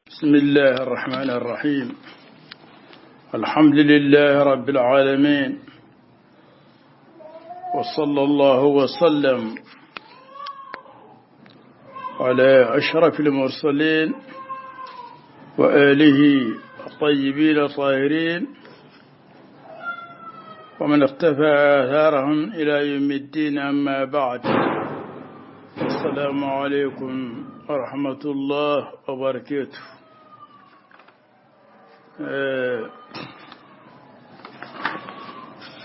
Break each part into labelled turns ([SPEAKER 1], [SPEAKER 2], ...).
[SPEAKER 1] بسم الله الرحمن الرحيم الحمد لله رب العالمين وصلى الله وسلم على أشرف المرسلين وآله الطيبين الطاهرين ومن اختفى آثارهم إلى يوم الدين أما بعد السلام عليكم ورحمة الله وبركاته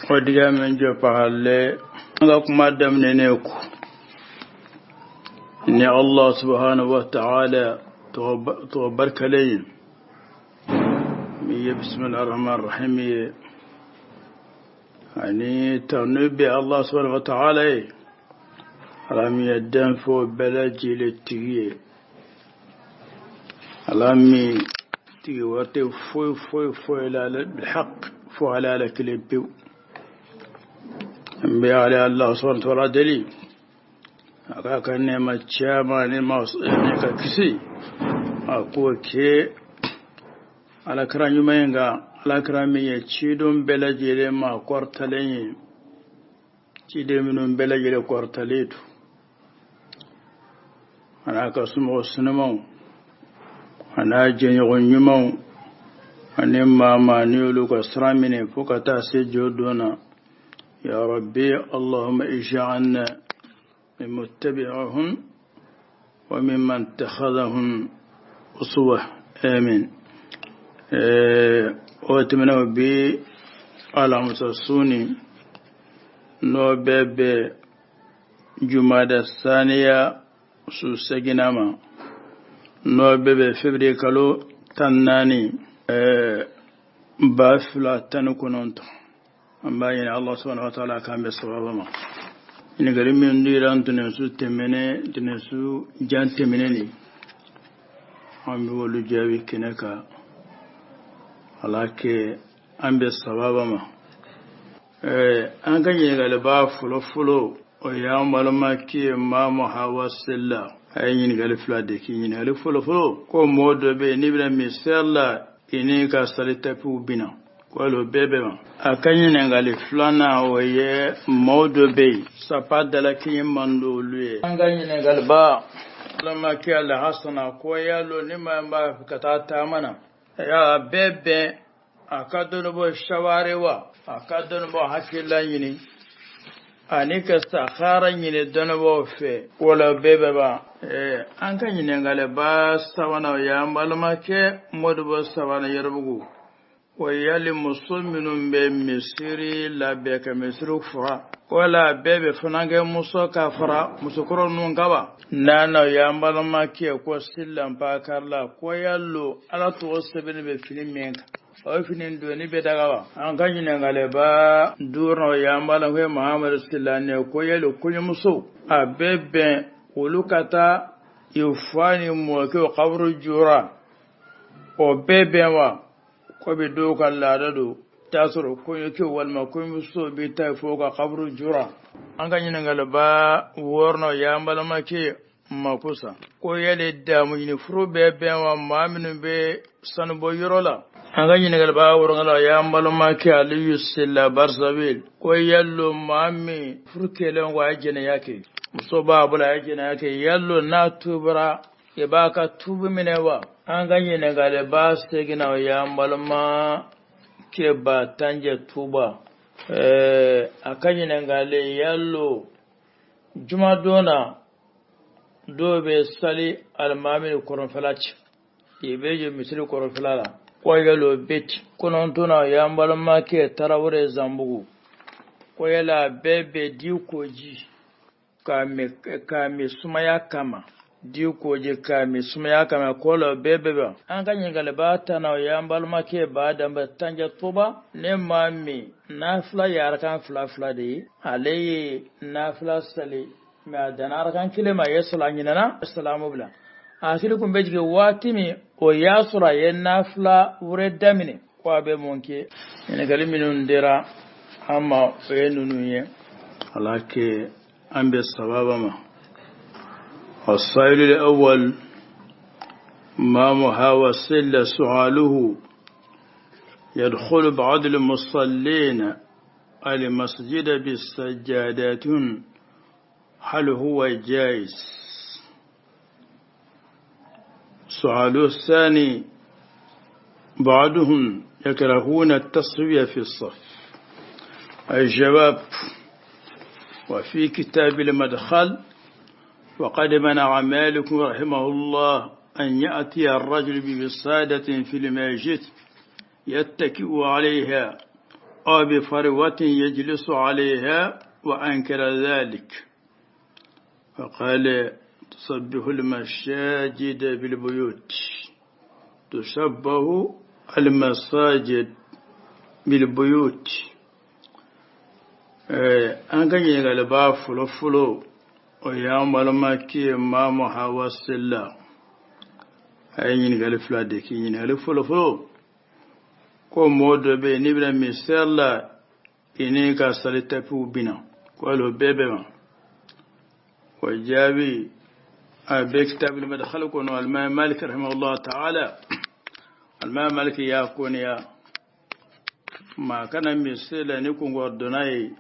[SPEAKER 1] o diga min jɔ pahalle an ka kuma daminɛ ne ko ni Allah subhanahu wa ta'ala tɔgɔ barikalen ye min ye bisimilahi rahman rahim ye ani tanu bɛ Allah subhanahu wa ta'ala ye ala min ye danfɛnw bɛɛ lajɛlen tigi ye ala min tigi wɛrɛ tɛ foyi foyi foyi la bilhaq fo ale ala kelen pewu n bɛ ale Allah subhanahu wa ta'ala deli a k'a ka nɛɛma caman ni ma ne ka kisi a k'o kɛ alakira ɲuman in kan alakira min ye ciden bɛɛ lajɛlen ma kɔrɔtalen ye ciden minnu bɛɛ lajɛlen kɔrɔtalen don a n'a ka somɔgɔ sunumanw a n'a jɛɲɔgɔn ɲumanw ani maa maa ni olu ka sira minɛ fo ka taa se jɔ don na ya rabbi allahumma ij'alna min muttabi'ahum wa mimman ittakhadhahum uswa amin o tɛmɛnɛw bi alamisa suni n'o bɛ bɛn jumada saniya su seginna ma n'o bɛ bɛn février kalo 14 2019 an b'a ɲini Allah subhanahu wa ta'ala k'an bɛn sababa ma ɲininkali min dira ntɛnɛnsu tɛmɛnen ntɛnɛnsu jan tɛmɛnen nin an bɛ olu jaabi kɛnɛ kan ala kɛ an bɛn sababa ma an ka ɲininkaliba fɔlɔ fɔlɔ o y'an balimakɛ Mamu Hawa Sila a ye ɲininkali fila de kɛ ɲininkali fɔlɔ fɔlɔ ko mɔgɔ dɔ bɛ yen n'i bɛna misiri la i n'i ka sali tapiw bɛna ko hali o bɛɛ bɛ ma a ka ɲininkali filanan o ye mɔgɔ dɔ bɛ yen sapa dalakɛɲɛ man di olu ye an ka ɲininkaliba balimakɛ Alhasana ko yalo ni maa min b'a fɛ ka taa taama na a bɛɛ bɛn a ka dɔnnibɔ sawari wa a ka dɔnnibɔ hakilila ɲini ani ka sahara ɲini dɔnnibɔw fɛ wala bɛɛ bɛ ban an ka ɲininkaliba sabanan o y'an balimakɛ Modibo Sabana Yɔrɔbugu o yali muso minnu bɛ misiri labɛn ka misiri fura wala bɛɛ bɛ fana kɛ muso ka fara musokɔrɔ ninnu kan wa naaninan o y'an balimakɛ ko Silanpa Karila ko yalo ala tɔgɔ sɛbɛnni bɛ fini min kan o fini donni bɛ daga wa an ka ɲininkaliba duurunan o y'an balimakɛ Mahamadu Sila ne ko yali kɔɲɔmuso a bɛ bɛn olu ka taa i fa ni mɔkɛw kaburu jura o bɛɛ bɛn wa komi dɔw ka laada don t'a sɔrɔ kɔɲɔkɛw walima kɔɲɔmuso bɛ taa fo ka kaburu jura an ka ɲininkaliba wɔɔrɔnan o y'an balimakɛ Makusa ko yali damu ɲini furu bɛɛ bɛn wa maa minnu bɛ sanubɔ yɔrɔ la an ka ɲininkaliba wɔɔrɔnan o y'an balimakɛ Aliyu Sila Barisabili ko yalo maa min furu kɛlen kɔ a ye jɛnɛya kɛ muso b'a bolo a ye jɛnɛya kɛ yalo n'a tubara i b'a ka tubu minɛ wa an ka ɲininkaliba seginna o y'an balimakɛ Batanjɛ Tuba a ka ɲininkali yalo jumadon na dɔw bɛ sali alimami kɔrɔnfɛla cɛ i bɛ jɔ misiri kɔrɔnfɛla la ko yalo bɛ ten kɔnɔntɔnna o y'an balimakɛ Tarawele Zanbugu ko yala bɛɛ bɛ di koji k'a min sumaya kama di koji k'a min sumaya kama ko la bɛɛ bɛ ban an ka ɲininkaliba tan na o y'an balimakɛ Badanba Tanjɛ Tuba ne maa min nafila ye arakan fila fila de ye ale ye nafila sali mɛ a danna arakan kelen ma a ye sɔrɔ a ɲinɛna salamu bila a hakili kun bɛ jigin waati min o y'a sɔrɔ a ye nafila wɛrɛ daminɛ ko a bɛ mun kɛ ɲininkali minnu dira an ma o ye ninnu ye ala kɛ an bɛ sababa ma السائل الأول مام هاوى سل سؤاله يدخل بعض المصلين المسجد بالسجادات هل هو جائز؟ سؤاله الثاني بعضهم يكرهون التسوية في الصف. الجواب: وفي كتاب المدخل: وقد منع مالك رحمه الله أن يأتي الرجل بوسادة في المسجد يتكئ عليها أو بفروة يجلس عليها، وأنكر ذلك، فقال: تشبه المساجد بالبيوت، تشبه المساجد بالبيوت. An ka ɲininkaliba fɔlɔ fɔlɔ, o y'an balimakɛ Mamu Hawa Sila. A ye ɲininkali fila de kɛ. Ɲininkali fɔlɔ fɔlɔ ko mɔgɔ dɔ bɛ yen, n'i bɛna misali la, i ni ka sali tapiw bina, ko hali o bɛɛ bɛ ma. O jaabi a bɛ kitabul madkhal kɔnɔ. Alimami Malik rahimahullah ta'ala, alimami Malik y'a kɔniya maa kana misali la ni kunkɔrɔdonna ye,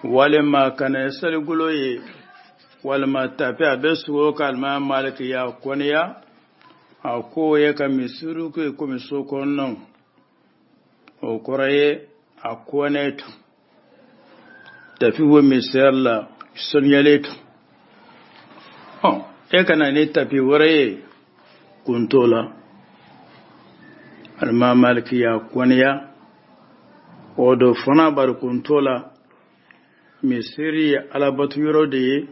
[SPEAKER 1] walima kana saligolo ye, walima tapi a bɛ sogo ka. Alimami Malik y'a kɔniya, a ko ye ka misiri kɛ komi so kɔnɔnaw, o kɔrɔ ye a kɔnɛ tu tafi wo misali la sanuyalen tu. Ɔ, e kana ni tapi wɛrɛ ye, kun t'o la. Alimami Malik y'a kɔniya o do fana, bari kun t'o la. Misiri ye alabatu yɔrɔ de ye,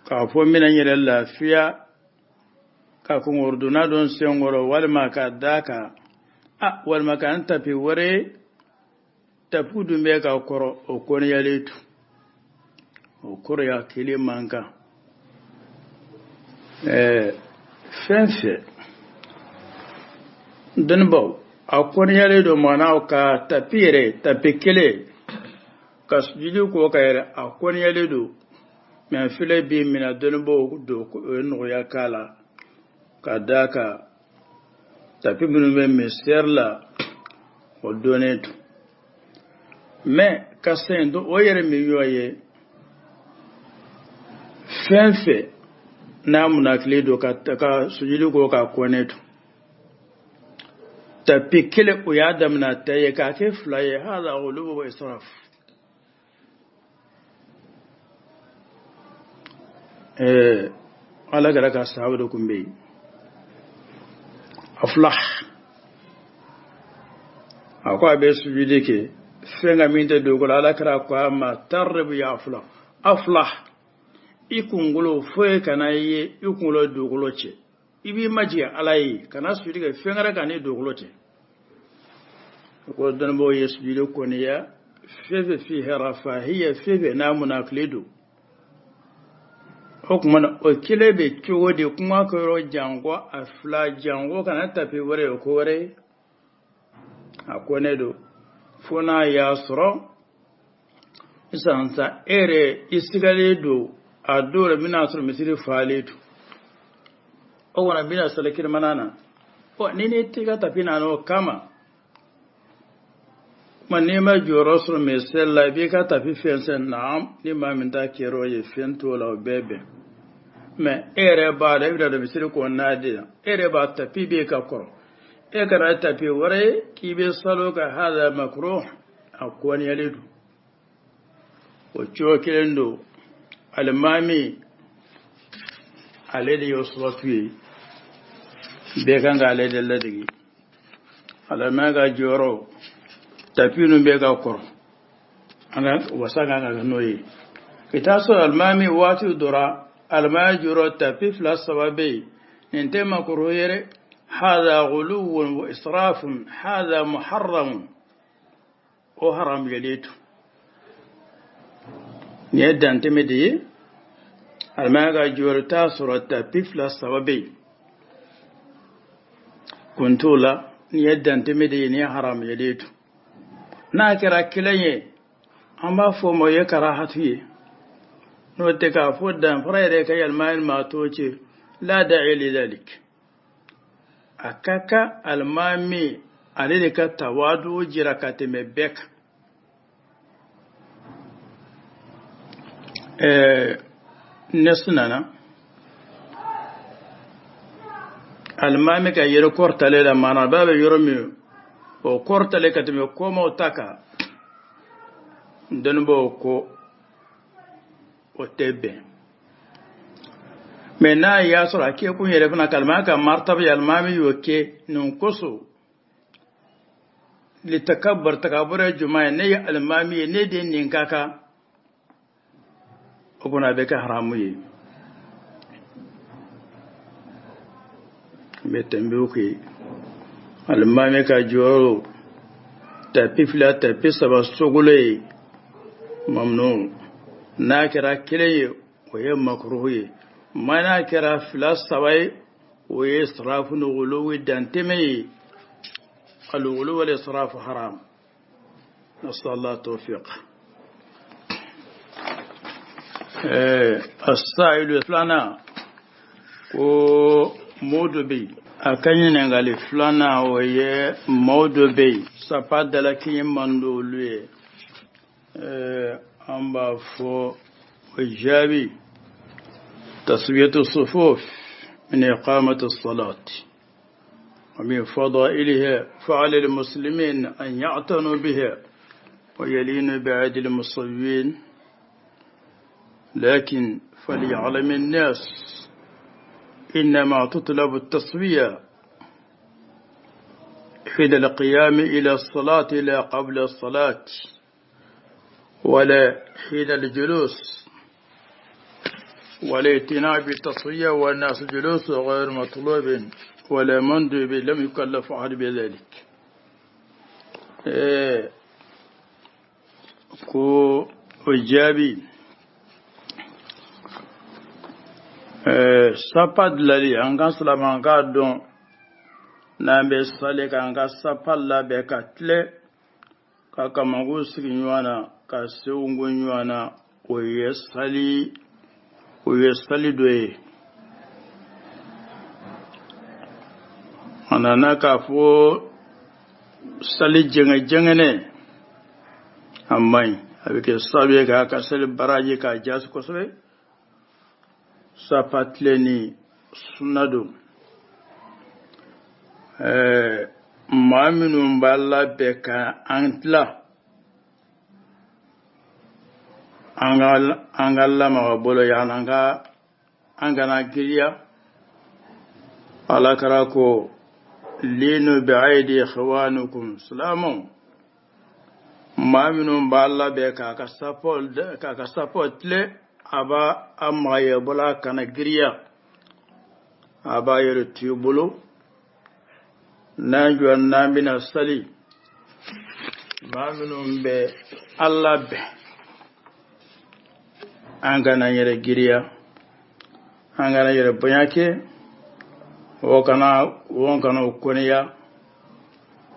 [SPEAKER 1] k'a fɔ n bɛna n yɛrɛ lafiya ka kunkɔrɔdonna dɔ sen kɔrɔ, walima ka da kan a, walima ka n tapi wɛrɛ ye, tapi dun bɛ ka kɔrɔ, o kɔniyalen tu, o kɔrɔ y'a kelen man kan. Fɛn fɛn dɔnnibaw a kɔniyalen don, maanaw ka tapi yɛrɛ, tapi kelen ka sujudi k'o kan yɛrɛ, a kɔniyalen don. Mɛ filɛ bi mina, dɔnnibaw don o ye nɔgɔya k'a la, ka d'a kan tapi minnu bɛ misɛri la, o dɔnnen don. Mɛ ka sen don o yɛrɛ min y'o ye, fɛn fɛn n'a munakili don ka sujudi k'o kan, kɔnɛ don. Tapi kelen, o y'a daminɛ ta ye, k'a kɛ fila ye, hada ghuluw wa israf. Ala kɛra ka sahaba dɔ kun bɛ yen, Aflah, a ko a bɛ sujudi kɛ fɛn ka min tɛ dugukolo. Ala kɛra ko a ma: tarribu ya Aflah, Aflah, i kunkolo foyi kana ye i kunkolo dugukolo cɛ, i b'i majigin Ala ye, kana sujudi kɛ fɛn wɛrɛ kan ni dugukolo cɛ. O ko dɔnnibaw ye sujudi kɔniya fɛn fɛn fihi rafahiya, fɛn fɛn n'a munakili don. O tuma na, o kelen bɛ cogo di kuma kɛyɔrɔ janko a fila, janko kana tapi wɛrɛ ye, o ko wɛrɛ ye, a ko ne don, fo n'a y'a sɔrɔ sisan sa e yɛrɛ i sigalen don, a dɔw yɛrɛ bɛna sɔrɔ misiri falen don, o kɔni bɛna sali kirimana na. Ɔ, ni ne t'i ka tapi na o kama kuma, n'i ma jɔyɔrɔ sɔrɔ misiri la, i b'i ka tapi fɛnsɛn. Naam, ni maa min ta kɛra o ye, fɛn t'o la, o bɛɛ bɛn. Mɛ e yɛrɛ b'a dɔn, e bɛna don misiri kɔnɔna de la, e yɛrɛ b'a tapi b'e ka kɔrɔ, e kana tapi wɛrɛ ye k'i bɛ salo ka, hada makruh, a kɔniyalen don. O cogo kelen don, alimami ale de y'o suratu ye, bɛɛ kan k'ale de ladege. Alimami ka jɔyɔrɔ, tapi ninnu bɛɛ ka kɔrɔ, an ka wasa kan ka kɛ n'o ye. I t'a sɔrɔ alimami waati dɔ la, alimami jɔyɔrɔ tapi fila saba bɛ yen, nin tɛ makruh yɛrɛ, hada ghuluwun wa israfun, hada muharramun, o haramuyalen don. Nin ye dantɛmɛ de ye. Alimami ka jɔyɔrɔ t'a sɔrɔ tapi fila saba bɛ yen, kun t'o la, nin ye dantɛmɛ de ye, nin ye haramuyalen don. N'a kɛra kelen ye, an b'a fɔ o ma o ye karahatu ye. N'o tɛ k'a fɔ danfara yɛrɛ ka yɛlɛma maa tɔw cɛ, la da'i lidhalik. A ka kan alimami ale de ka tawadu jira ka tɛmɛ bɛɛ kan. Nɛsi nana alimami ka yɛrɛ kɔrɔtalen la, maana b'a bɛ yɔrɔ min o kɔrɔtalen ka tɛmɛ kɔmaw ta kan, dɔnnibaaw ko o tɛ bɛn. Mɛ n'a y'a sɔrɔ a kɛkun yɛrɛ fana ka alimami ka martaba ye, alimami y'o kɛ nin kosɔn, litakabbar, takabur ye jumɛn ye? Ne ye alimami ye, ne de nin ka kan, o kɔni a bɛ kɛ haramu ye. N bɛ tɛnbɛw kɛ alimami ka jɔyɔrɔ tapi 2 tapi 3 sogolo ye mamnu, n'a kɛra kelen ye o ye makruhu ye, ma n'a kɛra 2 3 ye o ye israfu ni guluwi dantɛmɛ ye. Al-ghuluw wal israfu haram. Nasal Allah tawfiq. As-sa'ilu filanan ko mɔɔ dɔ bɛ yen, a ka ɲininkali filanan o ye mɔɔ dɔ bɛ yen sapa dalakɛɲɛ man di olu ye. An b'a fɔ o jaabi taswiyatu sufuf min iqamati as-salat wa min fadailiha fa'ala al-muslimin an ya'tanu biha wa yalinu bi'adli al-musawwin, لكن فليعلم الناس إنما تطلب التصوية حين القيام إلى الصلاة لا قبل الصلاة ولا حين الجلوس، والاعتناء بالتصوية والناس جلوس غير مطلوب ولا مندوب، لم يكلف أحد بذلك. ko o jaabi sapa dilali an ka silama an k'a dɔn n'an bɛ sali k'an ka sapa labɛn ka tile ka kamakun sigi ɲɔgɔn na ka senw ko ɲɔgɔn na, o ye sali dɔ ye. A nana k'a fɔ sali jɛngɛ jɛngɛnɛ a man ɲi, a bɛ kɛ sababu ye k'a ka sali baraji k'a jasi kosɛbɛ. Sapa tilenni sunna don. Maa minnu b'a labɛn ka an tila an ka lamaga bolo yan, an kana giriya. Ala kɛra ko linu bi'aidi ikhwanukum silamɛw, maa minnu b'a labɛn k'a ka sapɔ tile, a b'a a magayɛ bolo, a kana giriya, a b'a yɛrɛ to i bolo. N'an jɔ n'an bɛna sali, maa minnu bɛ an labɛn, an kana yɛrɛ giriya, an kana yɛrɛ bonya kɛ, o kana o kɔniya.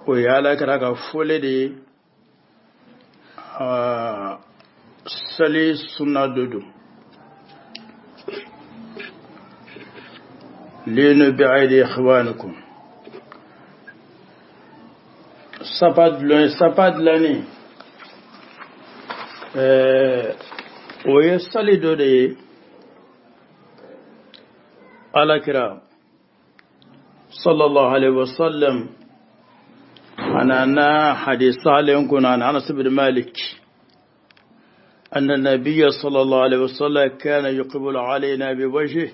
[SPEAKER 1] O ye Ala kɛra ka fɔlen de ye, sali sunna dɔ don. Linu bi'aidi ikhwanikum. Sapa dilanni o ye sali dɔ de ye. Ala kira sallallahu alaihi wasallam ana hadith salen kuna an Anas bin Malik أن النبي صلى الله عليه وسلم كان يقبل علينا بوجهه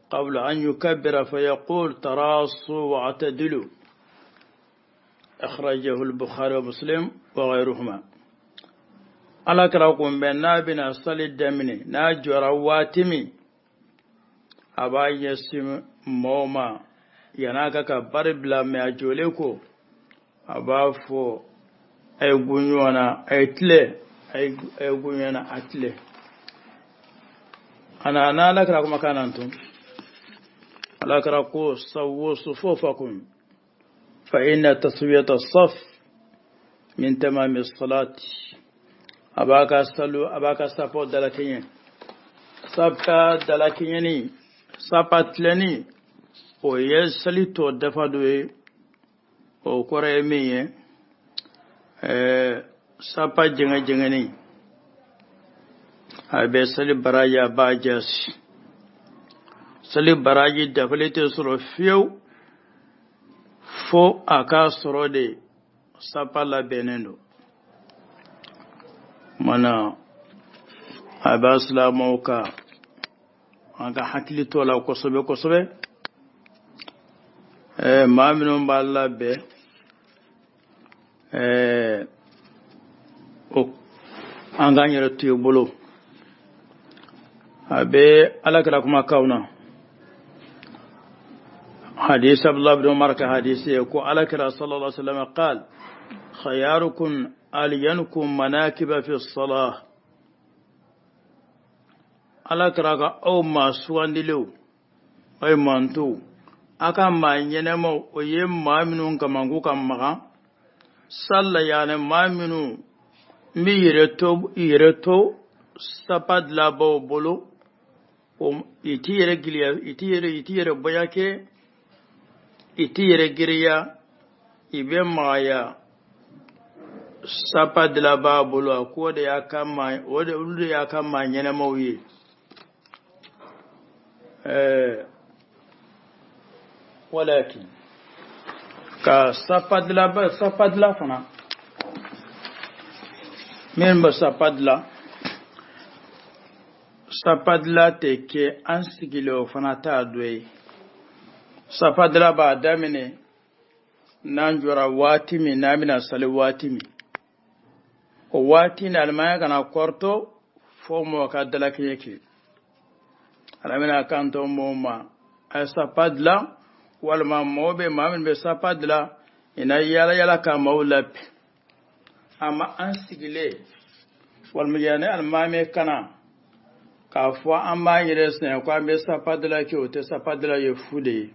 [SPEAKER 1] قبل أن يكبر فيقول تراصوا واعتدلوا. أخرجه البخاري ومسلم وغيرهما. على كراكم بنا بنا صلي الدمني ناجو رواتمي أبا يسم موما يناكا كبر بلا ما جوليكو أبا فو أي غنيوانا أي تلي أي غنيوانا أتلي أنا لك راكم مكان أنتم على كراكو سووا صفوفكم فإن تسوية الصف من تمام الصلاة. أباك سلو أباك سافو دلكين Sapa dalakɛɲɛni, sapa tilenni, o ye sali tɔ dafa dɔ ye. O kɔrɔ ye min ye, sapa jɛngɛ jɛngɛni a bɛ sali baraji, a b'a jasi. Sali baraji dafalen tɛ sɔrɔ fiyewu fo a k'a sɔrɔ de sapa labɛnnen don. Mana a b'a silamɛw ka an ka hakili to a la kosɛbɛ kosɛbɛ. Maa minnu b'a labɛn, o an k'an yɛrɛ to i bolo. A bɛ Ala kira kumakanw na, hadisi Abdullah bin Umar ka hadisi ye, ko Ala kira sallallahu alaihi wasallam قال خياركم ألينكم مناكب في الصلاة. Ala kira ka aw maa sugandilenw, aw ye mantow, a ka maa ɲɛnɛmaw, o ye maa minnu kamanku ka magan sali la, yaani maa minnu n bɛ yɛrɛ to sapa dilanbaw bolo, i t'i yɛrɛ giliya, i t'i yɛrɛ bonya kɛ, i t'i yɛrɛ giriya, i bɛ magaya sapa dilanbaa bolo. A ko o de y'a ka maa o de olu de y'a ka maa ɲɛnɛmaw ye. Walakin ka sapa dilan, sapa dilan fana, min bɛ sapa dilan, sapa dilan tɛ kɛ an sigilen, o fana t'a dɔ ye. Sapa dilan b'a daminɛ n'an jɔra waati min, n'an bɛna sali waati min, o waati ni alimanya kana kɔrɔtɔ fo mɔgɔ ka dalakɛɲɛ kɛ. Ala bɛna kan to mɔgɔw ma, a ye sapa dilan, walima mɔgɔ bɛ maa min bɛ sapa dilan, i na yala yala ka maaw labɛn. Ama an sigilen, walima yanni alimami kana k'a fɔ an b'an yɛrɛ sɛgɛn ko an bɛ sapa dilan kɛ, o tɛ sapa dilan ye, fu de ye.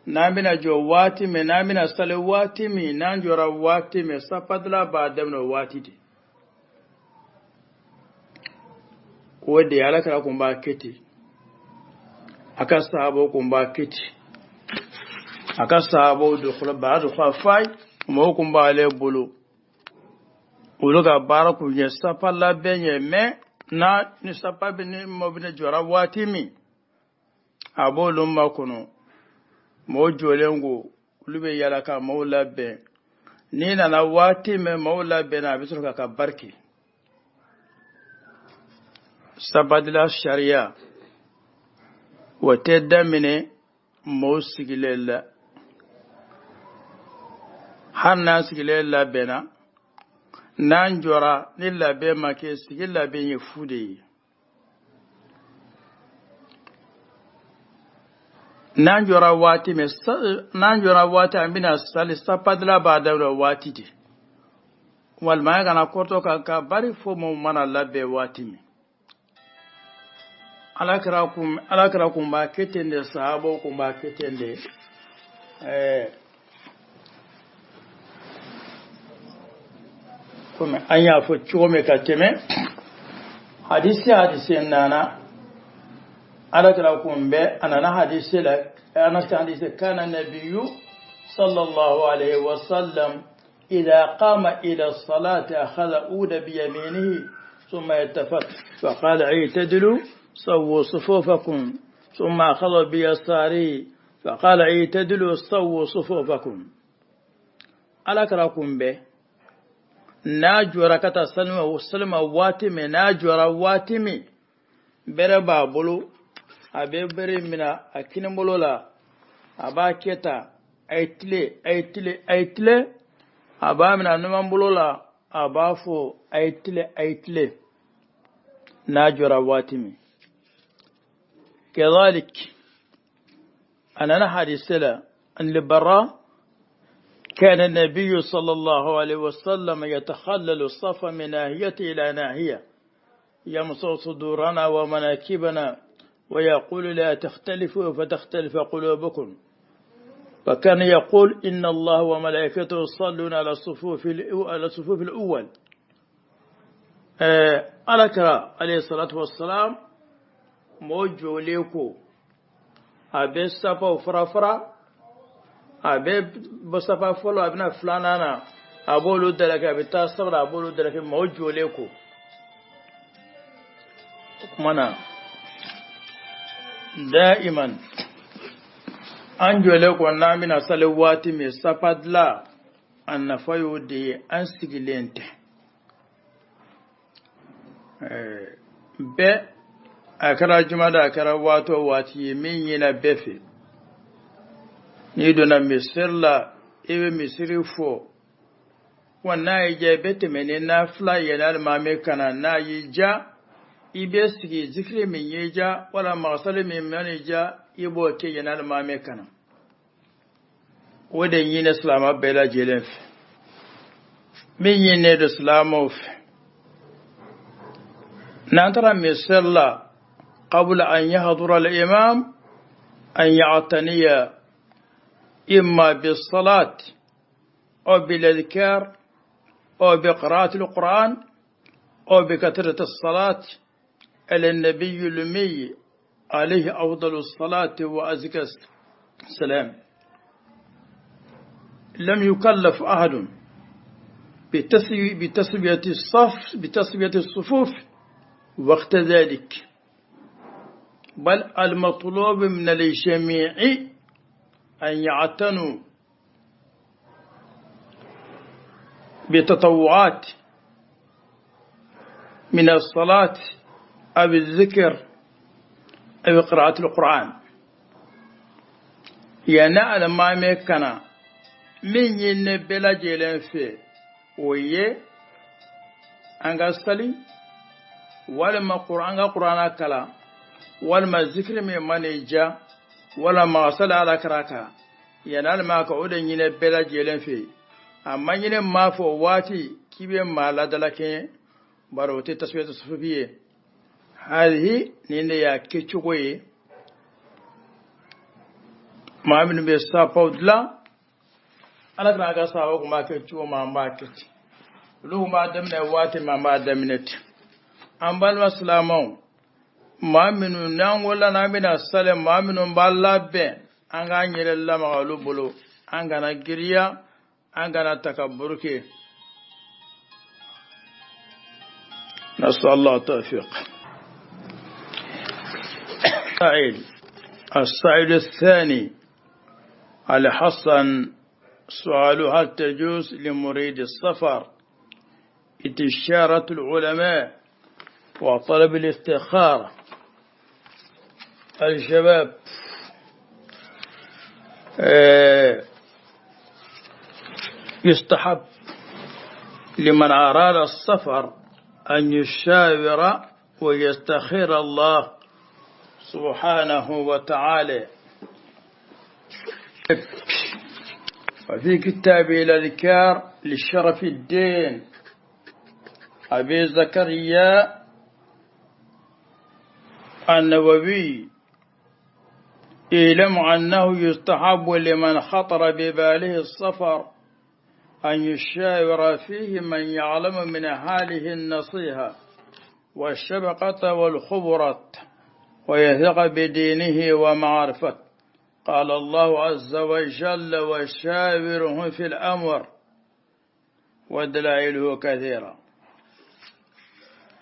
[SPEAKER 1] N'an bɛna jɔ waati min, n'an bɛna sali waati min, n'an jɔra waati min, sapa dilan b'a daminɛ o waati de. O de ye Ala kira kun b'a kɛ ten, a ka sahabaw kun b'a kɛ ten, a ka sahabaw dɔkɔlɔ baa dɔkɔ mɔgɔw kun b'ale bolo, olu ka baara kun ye sapa labɛn ye. Mɛ n'a ni sapa bɛ ni mɔgɔ bɛna jɔra waati min, a b'olu makɔnɔ. Mɔgɔw jɔlen ko olu bɛ yala ka maaw labɛn. N'i nana waati min maaw labɛnna, a bɛ sɔrɔ k'a ka bariki. Sabadila sariya o tɛ daminɛ mɔgɔw sigilen la. Hali n'an sigilen labɛnna, n'an jɔra ni labɛn ma kɛ, sigi labɛn ye fu de ye. N'an jɔra waati min, n'an jɔra waati an bɛna sali, sapadila b'a daminɛ waati de, walima an kana kɔrɔtɔ ka bari fo mɔgɔw mana labɛn waati min. Alakira kun b'a kɛ ten de, sahabaw kun b'a kɛ ten de. Komi an y'a fɔ cogo min ka tɛmɛ, hadisi nana, alakira kun bɛ a nana hadisi la, Anas hadisi: كان النبي صلى الله عليه وسلم إذا قام إلى الصلاة أخذ عود بيمينه ثم التفت فقال اعتدلوا سووا صفوفكم، ثم أخذ بيساره فقال اعتدلوا سووا صفوفكم. Alakira kun bɛ n'a jɔra ka taa salima waati min, n'a jɔra waati min, bɛrɛ b'a bolo, a bɛ bere minɛ a kinibolo la, a b'a kɛ tan: a ye tile, a ye tile, a ye tile. A b'a minɛ a numanbolo la, a b'a fɔ a ye tile, a ye tile, n'a jɔra waati min. كذلك أنا حديث أن البراء كان النبي صلى الله عليه وسلم يتخلل الصف من ناحية إلى ناحية، يمسح صدورنا ومناكبنا ويقول لا تختلفوا فتختلف قلوبكم. وكان يقول إن الله وملائكته يصلون على الصفوف الأول. Alakira عليه الصلاة والسلام. mɔɔ jɔlen ko a bɛ safaw fara fara, a bɛ bɔ safa fɔlɔ, a bɛna filanan na, a b'olu dalakɛ, a bɛ taa saba la, a b'olu dalakɛ, mɔɔ jɔlen ko. O tuma na daiman an jɔlen ko n'an bɛna sali waati min, safa dilan a nafa y'o de ye, an sigilen tɛ. Bɛɛ a kɛra jumada, a kɛra waati o waati ye, min ɲinɛ bɛɛ fɛ, n'i donna misiri la, i bɛ misiri fɔ wa n'a y'i diya i bɛ tɛmɛ ni nafila ye, alimami kana n'a y'i diya i bɛ sigi zikiri min y'i diya wala magasali min man'i diya i b'o kɛ yen alimami kana. O de ɲinɛ silamɛ bɛɛ lajɛlen fɛ, min ɲinɛ don silamɛw fɛ, n'an taara misiri la قبل أن يحضر الإمام أن يعتني إما بالصلاة أو بالأذكار أو بقراءة القرآن أو بكثرة الصلاة على النبي الأمي عليه أفضل الصلاة وأزكى السلام. لم يكلف أحد بتسوية الصفوف وقت ذلك، بل المطلوب من الجميع أن يعتنوا بتطوعات من الصلاة أو الذكر أو قراءة القرآن. يعني ما مكنا من ينبلا جيلين في ويه أنغسلي ولا قرآن قرآن كلا walima zikiri min mana i diya wala magasali ala kira kan, yanni alima ka o de ɲinɛ bɛɛ lajɛlen fɛ. A ma ɲinɛ maa fɔ o waati k'i bɛ maa ladalakɛɲɛ, bari o tɛ tasumaya sufufi ye. Hali nin de y'a kɛcogo ye. Maa minnu bɛ sapaw dilan, ala kira ka sababu tun b'a kɛ cogo min, an b'a kɛ ten. Olu tun b'a daminɛ waati min, an b'a daminɛ ten. An balima silamɛw, maa minnu n'an wolola n'an bɛna sali, maa minnu b'a labɛn, an k'an yɛrɛ lamaga olu bolo, an kana giriya, an kana takaburu kɛ. نسأل الله التوفيق. السائل الثاني على حسن سؤال: هل تجوز لمريد السفر استشارة العلماء وطلب الاستخارة؟ الجواب: يستحب لمن أراد السفر أن يشاور ويستخير الله سبحانه وتعالى. وفي كتاب الأذكار للشرف الدين أبي زكريا النووي: اعلم أنه يستحب لمن خطر بباله السفر أن يشاور فيه من يعلم من حاله النصيحة والشفقة والخبرة ويثق بدينه ومعرفته. قال الله عز وجل: وشاورهم في الأمر، ودلائله كثيرة.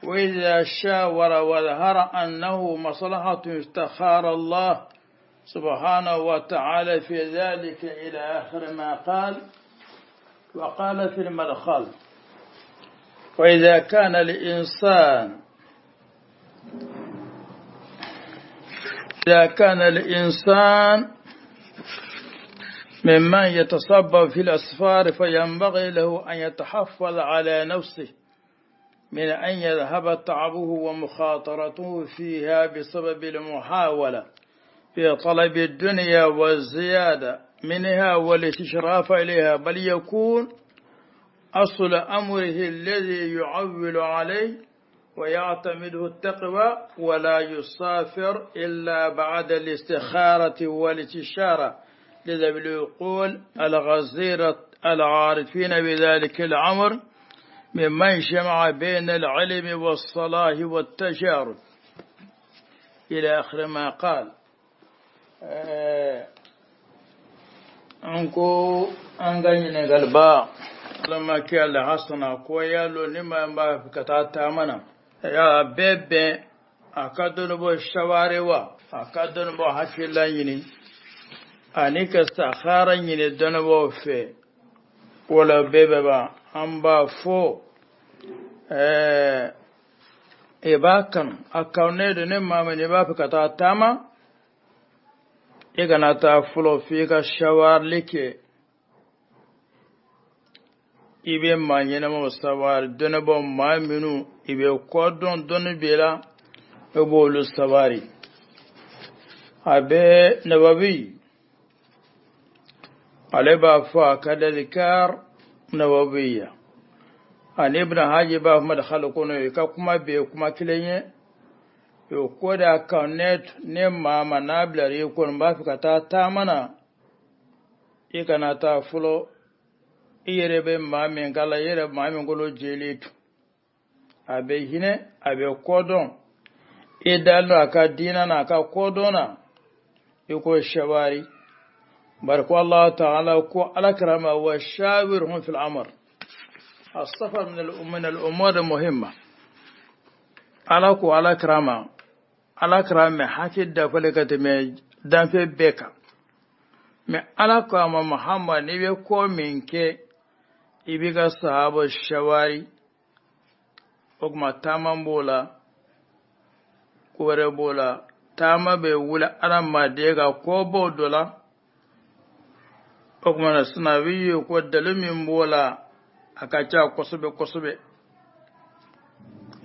[SPEAKER 1] وإذا شاور وظهر أنه مصلحة استخار الله سبحانه وتعالى في ذلك إلى آخر ما قال. وقال في المدخل: وإذا كان الإنسان ممن يتسبب في الأسفار فينبغي له أن يتحفظ على نفسه من أن يذهب تعبه ومخاطرته فيها بسبب المحاولة في طلب الدنيا والزيادة منها والاستشراف إليها، بل يكون أصل أمره الذي يعول عليه ويعتمده التقوى، ولا يسافر إلا بعد الاستخارة والاستشارة لذوي العقول الغزيرة العارفين بذلك الأمر ممن جمع بين العلم والصلاح والتجارب. إلى آخر ما قال. An ko an ka ɲininkaliba balimakɛ Alhasana ko yalo ni ma b'a fɛ ka taa taama na, a bɛɛ bɛn a ka dɔnnibɔ sawari wa, a ka dɔnnibɔ hakilila ɲini ani ka sahara ɲini dɔnnibɔw fɛ, wala bɛɛ bɛ ban. An b'a fɔ i b'a kanu, a kanunen don. Ne maa min i b'a fɛ ka taa taama, i kana taa fɔlɔ f'i ka sawarili kɛ. I bɛ maa ɲɛnamaw sawari, dɔnnibaaw, maa minnu i bɛ kɔ dɔn, dɔnni b'i la, i b'olu sawari. A bɛ Nawawi, ale b'a fɔ a ka Adhkar Nawawiya, ani Ibn Haji b'a fɔ Madkhal kɔnɔ, i ka kuma bɛɛ ye kuma kelen ye. O ko de a kan ne maa ma n'a bilara i kɔnɔ n b'a fɛ ka taa taama na, i kana taa fɔlɔ. I yɛrɛ bɛ maa min kala, i yɛrɛ maa min kolo jɛlen to, a bɛ hinɛ, a bɛ kɔdɔn, i dalen don a ka diinɛ na, a ka kɔdɔn na, i ko sawari. Bari ko Allah ta'ala ko ala kira ma: wa shawirhum fil amr. السفر من الأمور المهمة. Ala ko ala kira ma, ala kira mɛ hakili dafalen ka tɛmɛ danfɛn bɛɛ kan, mɛ ala ko a ma: Muhammad, n'i bɛ ko min kɛ, i b'i ka sahaba shawari. O tuma taama b'o la, ko wɛrɛ b'o la. Taama bɛ wuli adamaden ka kɔbɔw dɔ la. O tuma na sinabi ye ko dalu min b'o la, a ka ca kosɛbɛ kosɛbɛ.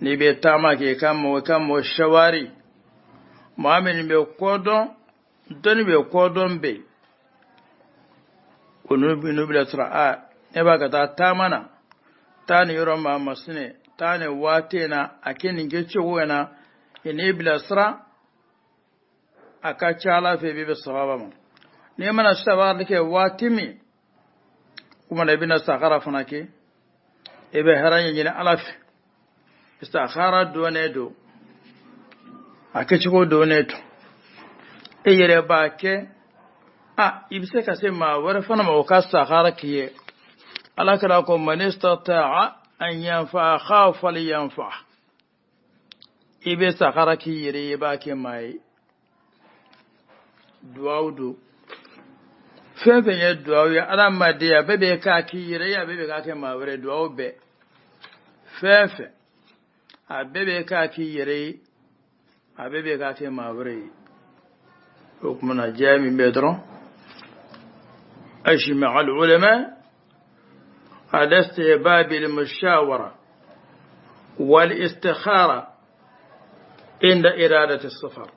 [SPEAKER 1] N'i bɛ taama kɛ, i ka mɔgɔ shawari, maa min bɛ kɔdɔn, dɔnni bɛ kɔdɔn bɛ o n'u bilasira. A ne b'a ka taa taama na, taa nin yɔrɔ maa masinɛ, taa nin waati in na, a kɛ nin kɛ cogo in na, i n'i bilasira. A ka ca Ala fɛ, i bɛ sababa ma. N'i mana sabari kɛ waati min kuma na, i bɛna sakara fana kɛ, i bɛ hɛrɛ ɲini Ala fɛ. Istikhara dɔnnen don, a kɛcogo dɔnnen don. E yɛrɛ b'a kɛ, a i bɛ se ka se maa wɛrɛ fana ma, o ka sahara k'i ye. Ala kɛra ko: man istata'a an yanfa akhahu falyanfa. I bɛ sahara k'i yɛrɛ ye, i b'a kɛ maa ye. Duwawu don, fɛn fɛn ye duwawu ye adamadenya, a bɛɛ bɛ k'a k'i yɛrɛ ye, a bɛɛ bɛ k'a kɛ maa wɛrɛ ye. Duwawu bɛɛ, fɛn fɛn, a bɛɛ bɛ k'a k'i yɛrɛ ye, a bɛɛ bɛ k'a kɛ maa wɛrɛ ye. O tuma na diya min bɛ dɔrɔn: أجمع العلماء على استحباب المشاورة والاستخارة عند إرادة السفر.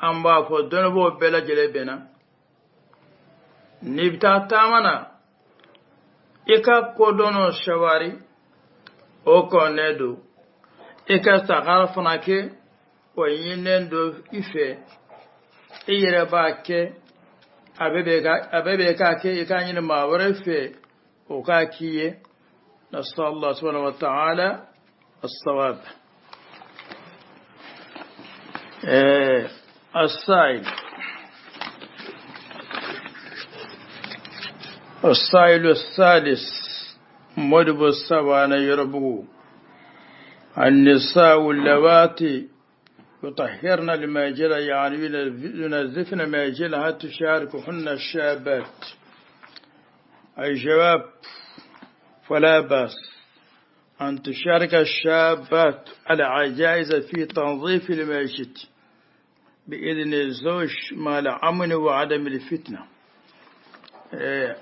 [SPEAKER 1] An b'a fɔ dɔnnibaaw bɛɛ lajɛlen bɛnna, n'i bɛ taa taama na, i ka kodɔnnɔ sawari, o kɔnnen don. I ka sakara fana kɛ, o ɲininen don i fɛ. I yɛrɛ b'a kɛ, a bɛɛ bɛ k'a kɛ, i k'a ɲini maa wɛrɛ fɛ, o k'a k'i ye. نسأل الله سبحانه وتعالى الصواب. السائل الثالث مدب السبعة يربو: النساء اللواتي يطهرن الماجل، يعني ينظفن ماجلها، تشاركهن الشابات؟ الجواب: فلا بأس أن تشارك الشابات العجائز في تنظيف المسجد بإذن الزوج مع الأمن وعدم الفتنة.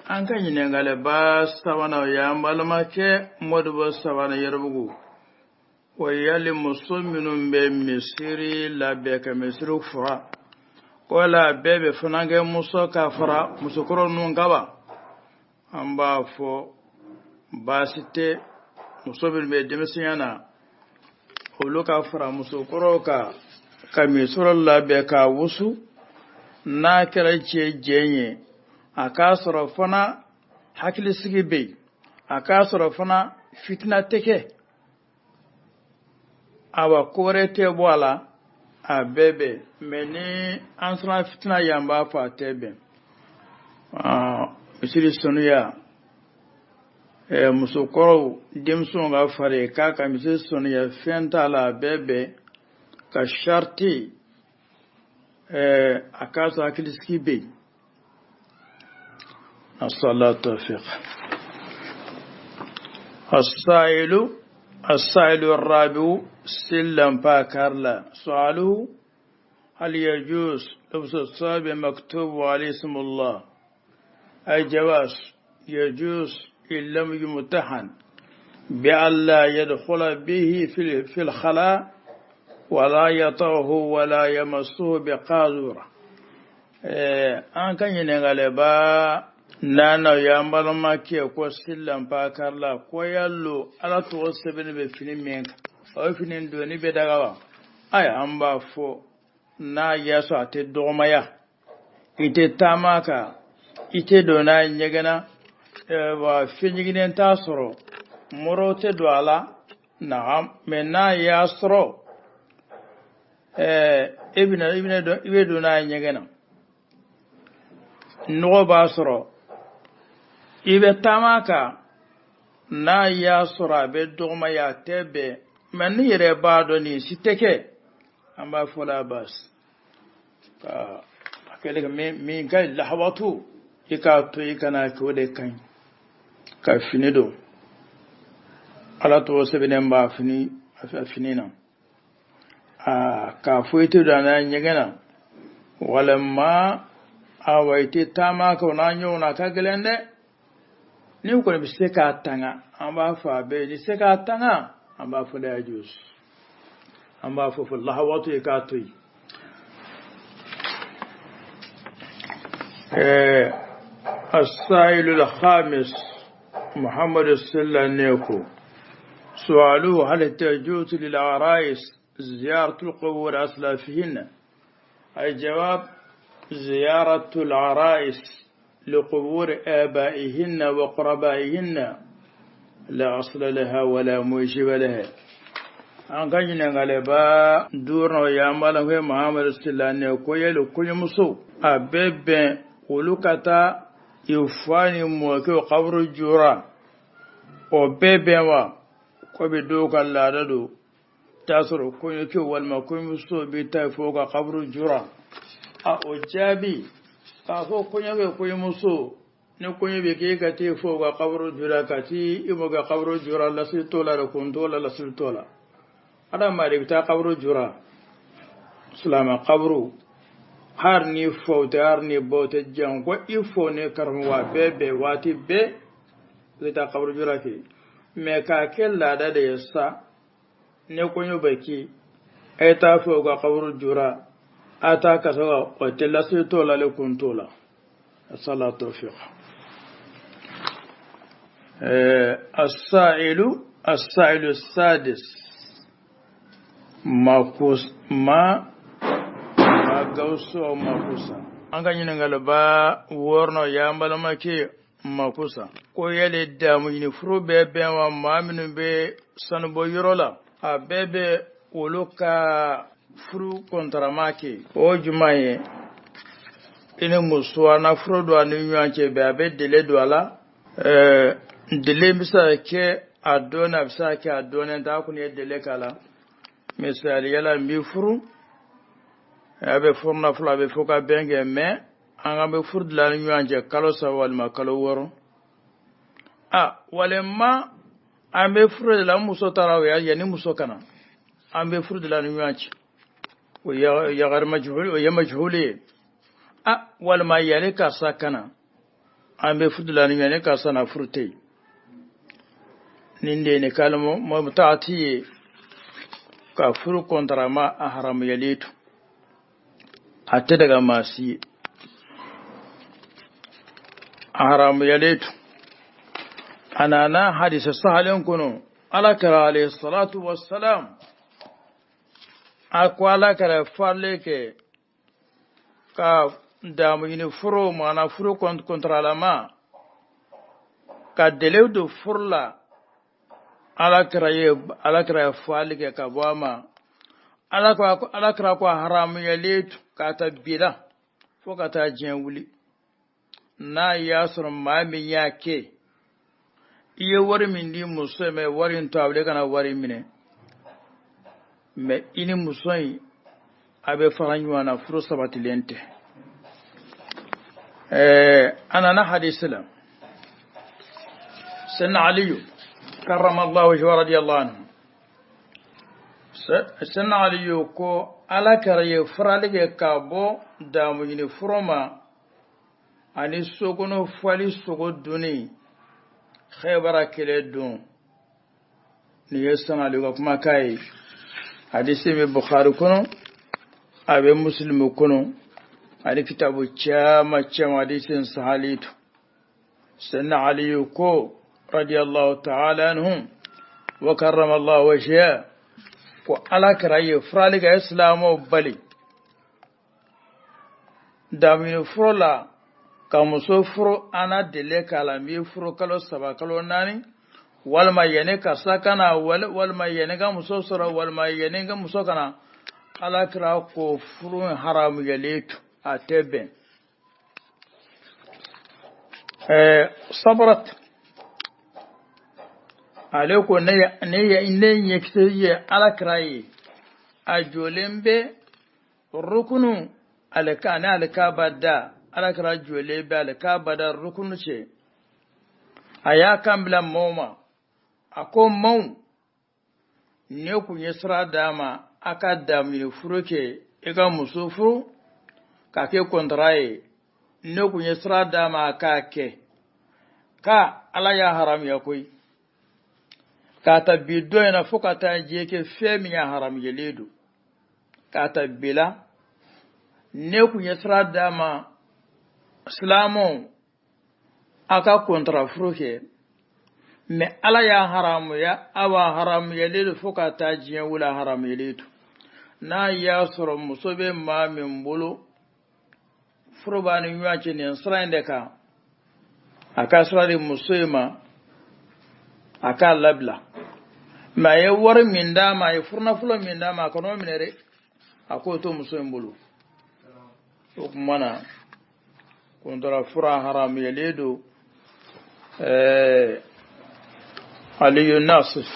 [SPEAKER 1] An ka ɲininkali ba sabanan, y'an balimakɛ Modibo sabanan Yɛrɛbugu o: yali muso minnu bɛ misiri labɛn ka misiri fura, wala bɛɛ bɛ fana kɛ muso ka fara musokɔrɔ ninnu kaba? An b'a fɔ baasi tɛ. Muso minnu bɛ denmisɛnya na, olu ka fara musokɔrɔw kan ka misiri labɛn k'a wusu, n'a kɛra cɛ jɛn ye, a k'a sɔrɔ fana hakilisigi bɛ yen, a k'a sɔrɔ fana fitina tɛ kɛ, awa ko wɛrɛ tɛ bɔ a la. A bɛɛ bɛn, mɛ ni an siran fitina ye, an b'a fɔ a tɛ bɛn. Misiri sanuya, musokɔrɔw, denmisɛnw ka fari k'a ka misiri sanuya, fɛn t'a la, a bɛɛ bɛn ka sariti a k'a sɔrɔ hakilisigi bɛ yen. Asala tawfiq. السائل الرابع سلم باكارلا سؤاله: هل يجوز لبس الثوب مكتوب عليه اسم الله؟ الجواز يجوز إن لم يمتحن بألا يدخل به في الخلاء ولا يطعه ولا يمسه بقاذورة. An ka ɲininkaliba nana y'an balimakɛ ko silan pakarila ko yalo Ala tɔgɔ sɛbɛnni bɛ fini min kan, o fini donni bɛ daga wa? Aya, an b'a fɔ n'a y'a sɔrɔ a tɛ dɔgɔmaya, i tɛ taama kan, i tɛ don n'a ye ɲɛgɛn na, wa fɛn jiginnen t'a sɔrɔ, mɔrɔ tɛ don a la, naam. Mɛ n'a y'a sɔrɔ e bɛna i bɛ don n'a ye ɲɛgɛn na, nɔgɔ b'a sɔrɔ, i bɛ taama kan, n'a y'a sɔrɔ a bɛ dɔgɔmaya, a tɛ bɛn. Mɛ ni yɛrɛ b'a dɔn nin si tɛ kɛ, an b'a fɔ la basi ka a kɛlen ka min ka ɲi lahawatu, i k'a to i kana kɛ, o de ka ɲi ka fini don Ala tɔgɔ sɛbɛnnen b'a fini na, k'a fɔ i tɛ don a n'a ɲɛgɛn na, walima awa i tɛ taama kan, o n'a ɲɔgɔn na, a ka gɛlɛn dɛ. Ni kɔni bɛ se k'a tanga, an b'a fɔ a bɛɛ ni se k'a tanga, an b'a fɔ la yajuz, an b'a fɔ lahawatu ye k'a to yen. السائل الخامس محمد السلانيكو سؤاله: هل تجوز للعرائس زيارة القبور أسلافهن؟ الجواب: زيارة العرائس لقبور آبائهن وقربائهن لا أصل لها ولا موجب لها. An ka ɲininkaliba duurunan y'an balimakɛ Muhamadu Silane ko yali kɔɲɔmuso a bɛ bɛn olu ka taa i fa ni mɔkɛw kaburu jura, o bɛɛ bɛn wa? Komi dɔw ka laada don, t'a sɔrɔ kɔɲɔkɛw walima kɔɲɔmuso bɛ taa fɔ ka kaburu jura. A o jaabi k'a fɔ kɔɲɔkɛ, kɔɲɔmuso, ni kɔɲɔ bɛ kɛ, ka t'i fɔ ka kaburu jura, ka t'i i mɔkɛ kaburu jura, lasili t'o la dɛ, kun t'o la, lasili t'o la. Adamaden bɛ taa kaburu jura, silamɛ kaburu, har ni faw tɛ, har ni baw tɛ, janko i faw ni karamɔgɔ, a bɛɛ bɛn waati bɛɛ i bɛ taa kaburu jura kɛ. Mɛ k'a kɛ laada de ye sa, ni kɔɲɔ bɛ kɛ, a ye taa fɔ ka kaburu jura, a t'a kasa, o tɛ lasili t'o la, ale kun t'o la. Asala tawfiq. السائل السادس ma gawso makusa. An ka ɲininkali ba wɔɔrɔnan y'an balimakɛ makusa ko yali damu ɲini furu bɛɛ bɛn wa? Maa minnu bɛ sanubɔ yɔrɔ la, a bɛɛ bɛ olu ka furu kɔntarama kɛ, o jumɛn ye? I ni muso a na furu don a ni ɲɔgɔn cɛ bɛn, a bɛ délai don a la. Délai bɛ se ka kɛ a dɔnnen, a bɛ se ka kɛ a dɔnnen tɛ, a kɔni ye délai k'a la. Misaliyala, n b'i furu, a bɛ furu nafolo, a bɛ fɔ ka bɛn kɛ, mɛ an ka bɛ furu dilan ni ɲɔgɔn cɛ kalo 3 walima kalo 6, a walima an bɛ furu de la, n muso taara, o y'a yanni muso ka na, an bɛ furu dilan ni ɲɔgɔn cɛ, o yagari majhul, o ye majhuli ye. A walima yanni karisa ka na, an bɛ furu dilan ni ɲɔgɔn ye, karisa na furu tɛ yen. Nin de ye nin kalimo mutaati ye ka furu kɔntarama a haramuyalen to, a tɛ daga maa si ye, a haramuyalen to. A nana hadisa sahalen kɔnɔ, Ala kɛra alayhi salatu wassalam, a ko Ala kɛra farile kɛ ka damu ɲini furu, maana furu kɔntaralama ka délai don furu la. Ala kɛra ye, Ala kɛra ye fali kɛ ka bɔ a ma. Ala ko ala kira ko haramuyalen k'a ta bi la fo ka taa diɲɛ wuli. N'a y'a sɔrɔ maa min y'a kɛ, i ye wari min di muso in ma, wari in to a wuli ka na wari minɛ. Mɛ i ni muso in a bɛ fara ɲɔgɔn na, furu sabatilen tɛ. A nana hadisi la, Sayyidina Aliyu karramallahu wajhahu radiyallahu anhu, Sayyidina Aliyu ko ala kɛra ye farali kɛ ka bɔ damu ɲini furu ma ani sokɔnɔ fali sogo dunni Khaybara kɛlɛ don. Nin ye Sayyidina Aliyu ka kumakan ye. Hadisi bɛ Bukhari kɔnɔ, a bɛ Muslim kɔnɔ, ani kitabu caman caman, hadisi in sahali to. Sayyidina Aliyu ko radiyallahu ta'ala anhum wa karramallahu wajhahu ko ala kɛra ye farali kɛ silamɛw bali damini furu la, ka muso furu ana deli k'a la, n b'i furu kalo 3 kalo 4, walima yanni karisa ka na, walima yanni ka muso sɔrɔ, walima yanni ka muso ka na. Ala kira ko furu haramuyalen to, a tɛ bɛn. Sabrat ale ko ne ɲɛkisɛ ye ala kira ye, a jɔlen bɛ rukunu ani alikaba da, ala kira jɔlen bɛ alikaba da rukunu cɛ. A y'a kan bila maaw ma, a ko maaw, ne kun ye sira d'a ma a ka daminɛ furu kɛ, i ka muso furu k'a kɛ kɔntara ye, ne kun ye sira d'a ma a k'a kɛ, k'a ala y'a haramuya koyi, k'a ta bi don in na fo ka taa diɲɛ kɛ fɛn min y'a haramuyalen don. K'a ta bi la, ne kun ye sira d'a ma silamɛw a ka kɔntara furu kɛ, mɛ ala y'a haramuya, awa haramuyalen don fo ka taa diɲɛ wuli, a haramuyalen don. N'a y'a sɔrɔ muso bɛ maa min bolo, furu b'a ni ɲɔgɔn cɛ nin sira in de kan, a ka sira di muso in ma, a k'a labila. Mɛ a ye wari min d'a ma, a ye furunafolo min d'a ma, a kan'o minɛ dɛ, a k'o to muso in bolo. O tuma na kɔntara fura haramuyalen don. Aliyu Nasif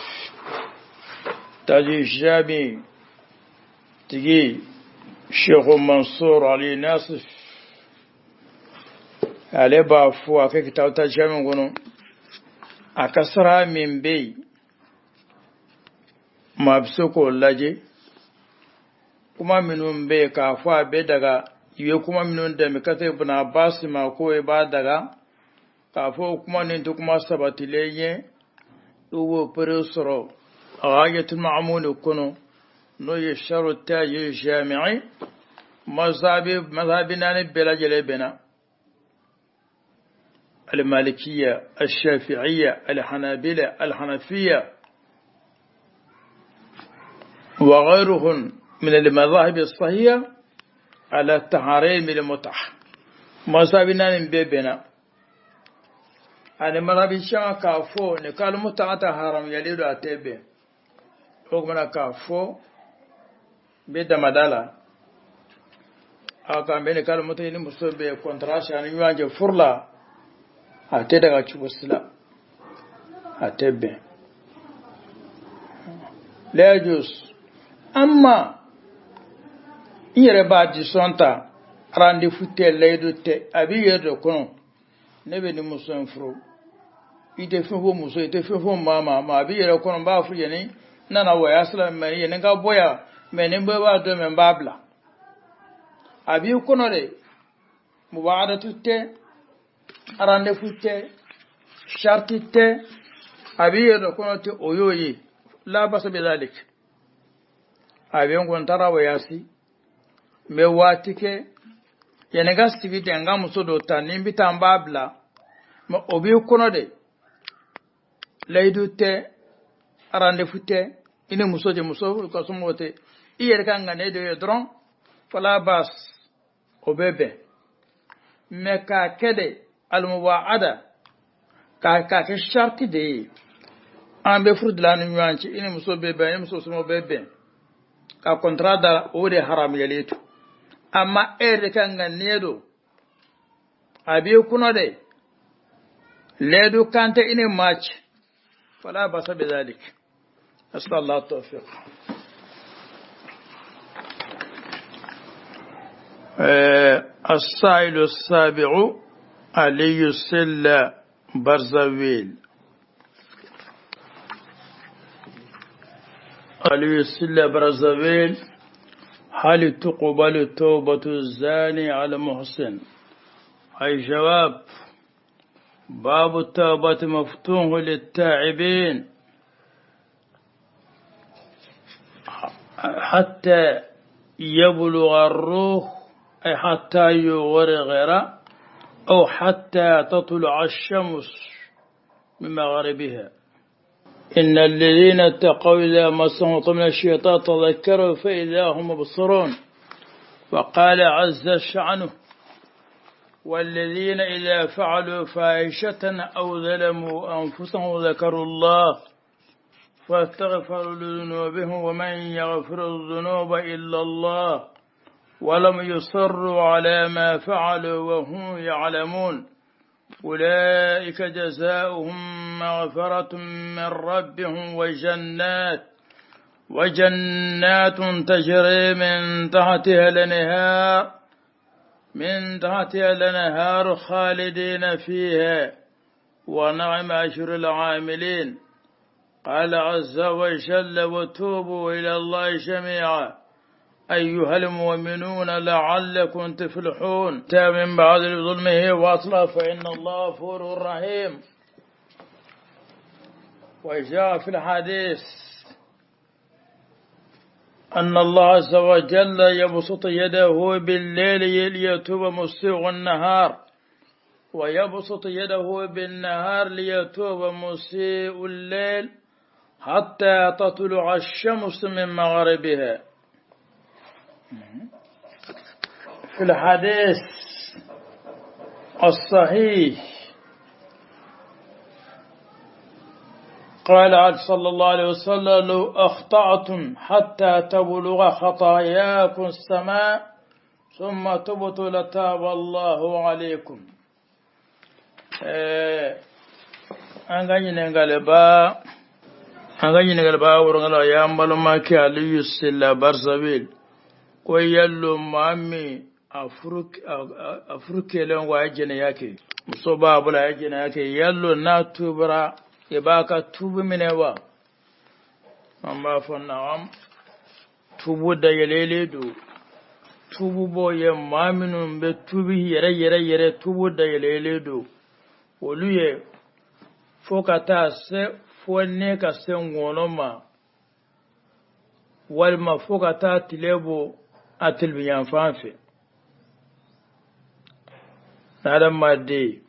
[SPEAKER 1] Taji Jami tigi Sheikh Mansur Ali Nasif ale b'a fɔ a ka kitabu Taji Jami kɔnɔ, a ka sira min bɛ yen, maa bɛ se k'o lajɛ, kuma minnu bɛ yen k'a fɔ a bɛ daga, i ye kuma minnu dɛmɛ ka se Ibn Abbas ma ko i b'a daga, k'a fɔ kuma nin tɛ kuma sabatilen ye, i b'o pere sɔrɔ Ghayatul Ma'mun kɔnɔ, n'o ye Sharhu Taji Jami'i, mazhabi naani bɛɛ lajɛlen bɛnna: المالكية، الشافعية، الحنابلة، الحنفية، وغيرهم من المذاهب الصحيحة على تحريم المتعة. مذهب نان بيبنا أنا مذهب الشام كافو نقال متعة حرام يليد أتبه حكمنا كافو بيد مدالا أكان بين قال متعة مصيبة كونتراش يعني يواجه فرلا أتدرى تشوفسلا أتبه لا يجوز. أما i yɛrɛ b'a disɔn ta rendez-vous tɛ, layidu tɛ, a b'i yɛrɛ de kɔnɔ, ne bɛ nin muso in furu, i tɛ fɛn fɔ muso, i tɛ fɛn fɔ maa ma, maa b'i yɛrɛ kɔnɔ, n b'a fɔ yanni n nana waya sira mɛ yanni n ka bɔ yan, mɛ ni n bɛɛ b'a dɔn mɛ n b'a bila, a b'i kɔnɔ de, mubaadatu tɛ, rendez-vous tɛ, sarti tɛ, a b'i yɛrɛ de kɔnɔ tɛ, o y'o ye, la basa bi zalik. A bɛ n kɔn taara wayasi, n bɛ waati kɛ yanni n ka sigi ten, n ka muso dɔ ta ni n bɛ taa n b'a bila, mɛ o b'i kɔnɔ de, layidu tɛ, rendez-vous tɛ, i ni muso cɛ, muso ka somɔgɔw tɛ, i yɛrɛ ka ŋaniya de ye dɔrɔn, fala bas, o bɛ bɛn. Mɛ k'a kɛ de almuwaada, k'a kɛ sarti de ye, an bɛ furu dilan ni ɲɔgɔn cɛ, i ni muso bɛ bɛn, i ni muso somɔgɔw bɛ bɛn. Ka contrat da o de haramuyalen to. Amma e yɛrɛ ka ŋaniya don, a b'i kɔnɔ dɛ, layidu kan tɛ i ni maa cɛ. Fala basa bidhalik. Asal tawfiq. السائل السابع علي سلا برزويل. علي سلا برزويل: هل تقبل توبة الزاني على محسن؟ أي جواب: باب التوبة مفتوح للتائبين حتى يبلغ الروح، أي حتى يغرغر أو حتى تطلع الشمس من مغربها. إن الذين اتقوا إذا مسهم من الشيطان تذكروا فإذا هم مبصرون. وقال عز شأنه: والذين إذا فعلوا فاحشة أو ظلموا أنفسهم ذكروا الله فاستغفروا لذنوبهم ومن يغفر الذنوب إلا الله ولم يصروا على ما فعلوا وهم يعلمون. أولئك جزاؤهم مغفرة من ربهم وجنات تجري من تحتها الأنهار خالدين فيها ونعم أجر العاملين. قال عز وجل: وتوبوا إلى الله جميعا أيها المؤمنون لعلكم تفلحون. من بعد ظلمه وأصله فإن الله غفور رحيم. وجاء في الحديث أن الله عز وجل يبسط يده بالليل ليتوب مسيء النهار، ويبسط يده بالنهار ليتوب مسيء الليل حتى تطلع الشمس من مغربها. في الحديث الصحيح قال صلى الله عليه وسلم: لو أخطأتم حتى تبلغ خطاياكم السماء ثم تبتوا لتاب الله عليكم. An ka ɲininkali ba wɔrɔngala y'an balimakɛ Aliyu Sila Barsabil ko yalo maa min a furu kɛlen kɔ a ye jɛnɛya kɛ, muso b'a bolo a ye jɛnɛya kɛ, yalo n'a tubara i b'a ka tubu minɛ wa? An b'a fɔ naam, tubu dayɛlɛlen don. Tubu bɔ ye maa minnu bɛ tubi yɛrɛ yɛrɛ yɛrɛ, tubu dayɛlɛlen don olu ye fo ka taa se fo ne ka se ŋɔnɔ ma, walima fo ka taa tile bɔ a tilibiyanfan fɛ. Hadamaden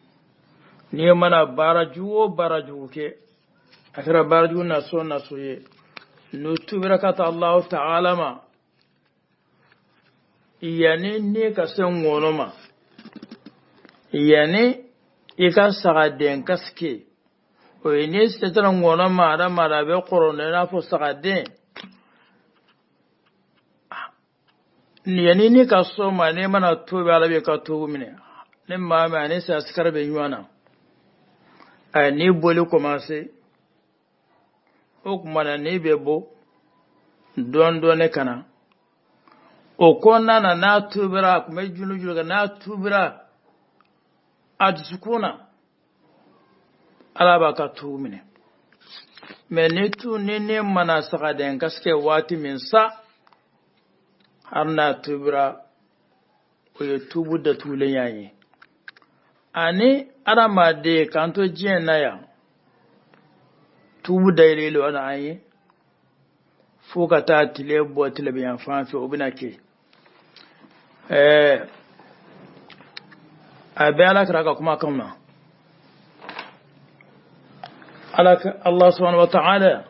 [SPEAKER 1] n'i mana baara jugu o baara jugu kɛ, a kɛra baara jugu naso naso ye, n'o tubira ka taa Alahu ta'ala ma, yanni ne ka se ŋɔnɔ ma, yanni i ka sagaden kasike, o ye n'i sera ŋɔnɔ ma, hadamaden a bɛ kɔrɔ i n'a fɔ sagaden. Yanni n'i ka so ma, n'i mana tubi Ala b'i ka tubu minɛ. Ni maa min ani sasikara bɛ ɲɔgɔn na, a n'i boli commencé, o tuma na n'i bɛ bɔ dɔɔni dɔɔni ka na o kɔnɔna na, n'a tubira a tun bɛ julu julu kan, n'a tubira a dusukun na, Ala b'a ka tubu minɛ. Mɛ ni tu ni ne mana sagaden kasike waati min sa, hali n'a tubira, o ye tubu datugulen y'a ye. Ani adamaden k'an to diɲɛ na yan, tubu dayɛlɛlen don an ye fo ka taa tile bɔ tilebinyanfan fɛ, o bɛna kɛ. A bɛ Ala kira ka kumakanw na. Allah subhanahu wa ta'ala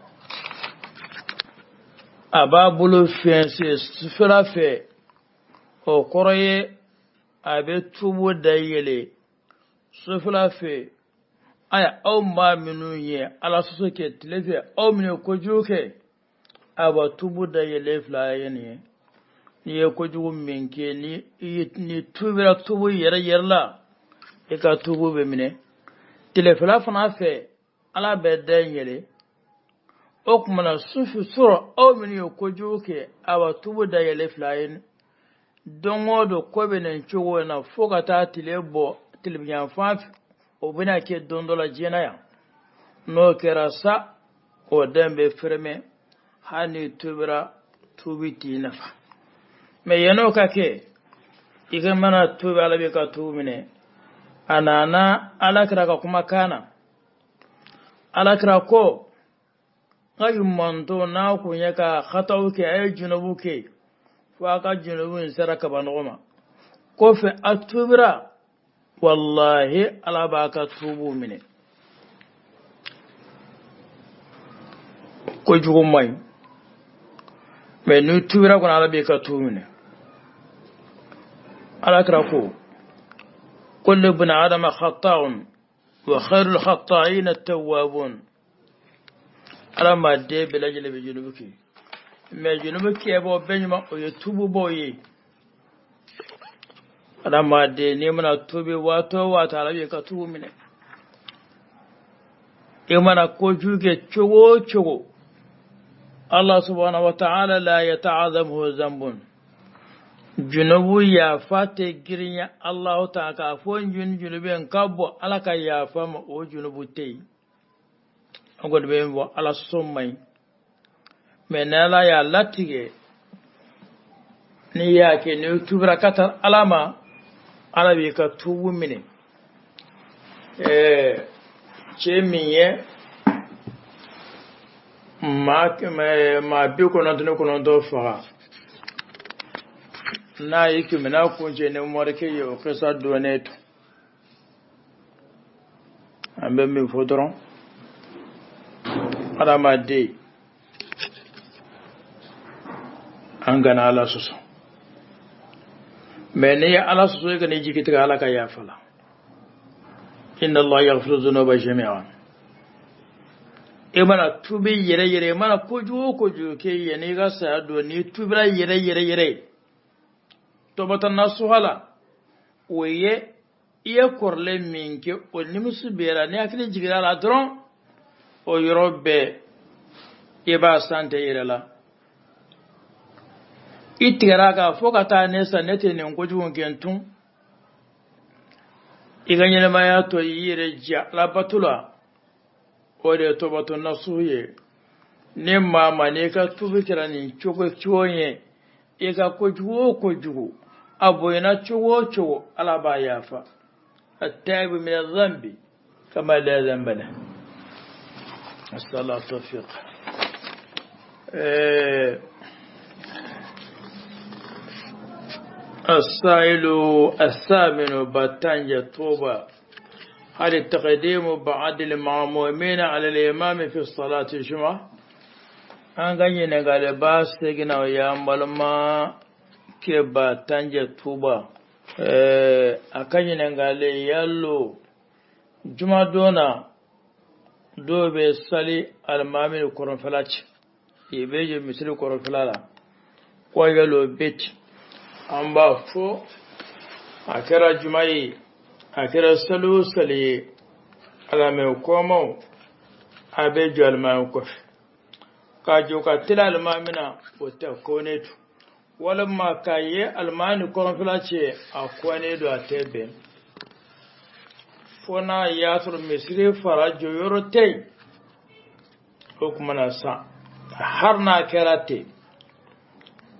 [SPEAKER 1] a b'a bolo fɛnsɛ sufɛla fɛ, o kɔrɔ ye a bɛ tubu dayɛlɛ sufɛla fɛ. Aya, aw maa minnu ye Ala sɔsɔ kɛ tile fɛ, aw minnu ye kojugu kɛ, Awa tubu da yɛlɛ fila ye nin ye. N'i ye kojugu min kɛ, ni tubira tubu yɛrɛ yɛrɛ la, i ka tubu bɛ minɛ. Tile fila fana fɛ, Ala bɛ da in yɛlɛ. O tuma na sufɛ sɔrɔ aw minnu ye kojugu kɛ, awa tubu da yɛlɛ fila ye. Don o don ko bɛ nin cogo in na fo ka taa tile bɔ tilebinyanfan fɛ, o bɛna kɛ don dɔ la diɲɛ na yan. N'o kɛra sa, o den bɛ fɛrɛmɛ, hali n'i tubira, tubi t'i nafa. Mɛ yann'o ka kɛ, i ka mana tubi, Ala b'i ka tubi minɛ. A nana Ala kira ka kumakan na. Ala kira ko, n ka ɲumantɔ n'a kun ye ka hataw kɛ, a ye junubu kɛ, fo a ka junubu in sera kabanɔgɔ ma. Kɔfɛ a tubira, wallahi Ala b'a ka tubu minɛ. Kojugu man ɲi, mɛ n'i tubira kɔni, Ala b'i ka tubu minɛ. Ala kira ko, kullu ibn adama khata'un wa khairul khata'ina tawwabun. Ala ma den bɛɛ lajɛlen bɛ junubu kɛ, mɛ junubu kɛbɔ bɛɛ ɲuman o ye tububɔw ye. Adamaden n'i mana tubi waati o waati, Ala b'i ka tubu minɛ. I mana kojugu kɛ cogo o cogo, Allah subhanahu wa ta'ala la yata'azamuhu zambun. Junubu yafa tɛ girinya Allahu ta'ala k'a fɔ n junubu in ka bɔ, Ala ka yafa ma, o junubu tɛ yen. An kɔni bɛ min fɔ, Ala sɔn man ɲi, mɛ n'Ala y'a latigɛ, n'i y'a kɛ, n'i tubira ka taa Ala ma, Ala b'i ka tubu minɛ. Cɛ min ye maa 99 faga, n'a ye kɛmɛ n'a kuncɛ ni morikɛ ye, o kisa dɔnnen to. An bɛ min fɔ dɔrɔn, adamaden an kana Ala sɔsɔ, mɛ n'i ye Ala sɔsɔ, i kana i jigi tigɛ Ala ka yafa la. Inna Allah yaghfiru dhunuba jami'an. I mana tubi yɛrɛ yɛrɛ, i mana kojugu o kojugu kɛ, yanni i ka saya don, n'i tubira yɛrɛ yɛrɛ yɛrɛ, tɔbɔtɔ nasuha la, o ye i ye kɔrɔlen min kɛ, o nimisi bɛɛ la, ni hakili jiginra la dɔrɔn, o yɔrɔ bɛɛ i b'a san tɛ yɛrɛ la. I tigɛra k'a fɔ ka taa ne sa, ne tɛ nin kojugu kɛ n tun. I ka ɲɛnɛmaya tɔ, i yɛrɛ diya Alabato la, o de ye tɔbɔtɔ nasuhu ye. Ni maa ma n'i ka tubi kɛra nin cogo cogo ye, i ka kojugu o kojugu a bonyana cogo o cogo, Ala b'a yafa. التائب من الذنب كما لا ذنب له. نسأل الله التوفيق. السائل الثامن باتانجا توبة، هل التقديم بعد المأمومين على الإمام في الصلاة الجمعة؟ An ka ɲininkali ba seginna, o y'an balima ke Batanje Tuba. A ka ɲininkali yalo, jumadon na dɔw bɛ sali alimami ni kɔrɔnfɛla cɛ, i bɛ jɔ misiri kɔrɔnfɛla la, ko yalo bɛ ten. An b'a fɔ, a kɛra juma ye, a kɛra sali o sali ye, alamɛ kɔmaw a bɛ jɔ alimami kɔfɛ k'a jɔ ka teli alimami na, o tɛ kɔnɛ to, walima k'a ye alimami ni kɔrɔnfɛla cɛ, a kɔnɛ don, a tɛ bɛn, fo n'a y'a sɔrɔ misiri fara jɔyɔrɔ tɛ yen. O tuma na sa, hali n'a kɛra ten,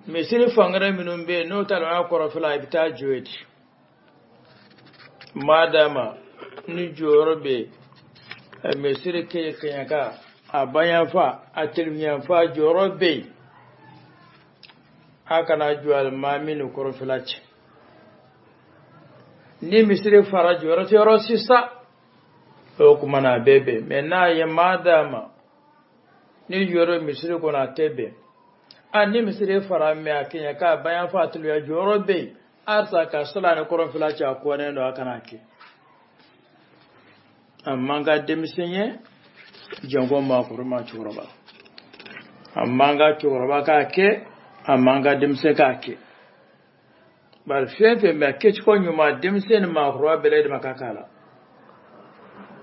[SPEAKER 1] misiri fangɛrɛ minnu bɛ yen n'o tɛ alimami kɔrɔnfɛla, i bɛ taa jɔ yen de. Madama ni jɔyɔrɔ bɛ yen, misiri kɛ kɛɲɛka a bayanfa a teliyanfa jɔyɔrɔ bɛ yen, a kana jɔ alimami ni kɔrɔnfɛla cɛ. Ni misiri fara jɔyɔrɔ tɛ yɔrɔ sisan, o tuma na a bɛ bɛn. Mɛ n'a ye madama ni jɔyɔrɔ misiri kɔnɔ, a tɛ bɛn. A ni misiri fara mɛ a kɛɲɛka a bayanfa a teliya jɔyɔrɔ bɛ yen, halisa ka sala ni kɔrɔnfɛla cɛ, a kɔnnen don, a kana kɛ. A man ka denmisɛn ye janko maakɔrɔ, maa cɛkɔrɔba. A man ka cɛkɔrɔba k'a kɛ, a man ka denmisɛn k'a kɛ. Bari fɛn fɛn bɛ a kɛcogo ɲuman, denmisɛn ni maakɔrɔba bɛɛ lajɛlen ma ka k'a la.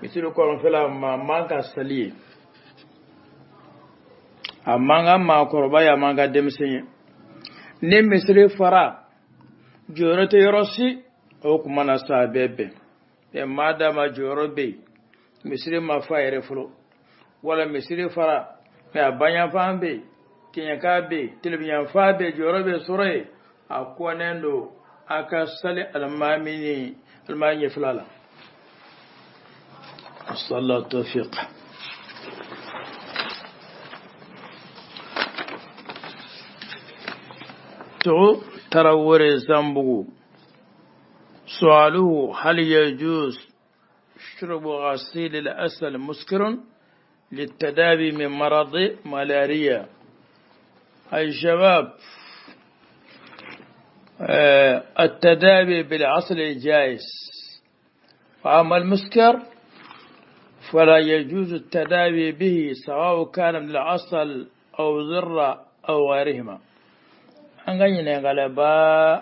[SPEAKER 1] Misiri kɔrɔnfɛla, maa man ka sali ye, a man ka maakɔrɔba ye, a man ka denmisɛn ye. Ni misiri fara, jɔyɔrɔ tɛ yɔrɔ si, o kuma na sa a bɛɛ bɛn. Mɛ maa dama jɔyɔrɔ bɛ yen, misiri ma fa yɛrɛ fɔlɔ, wala misiri fara mɛ a banyanfan bɛ yen, kɛɲɛka bɛ yen, tilibiyanfan bɛ yen, jɔyɔrɔ bɛ sɔrɔ yen, a kɔnnen don a ka sali alimami ni alimami ɲɛfɛla la. Sallallahu tawfiq. To Tarawele Zambugu. سؤاله هل يجوز شرب غسيل الأسل مسكر للتداوي من مرض ملاريا؟ أي شباب، التداوي بالعسل جائز، وأما المسكر فلا يجوز التداوي به سواء كان من العسل أو ذرة أو غيرهما. أنغني غلبا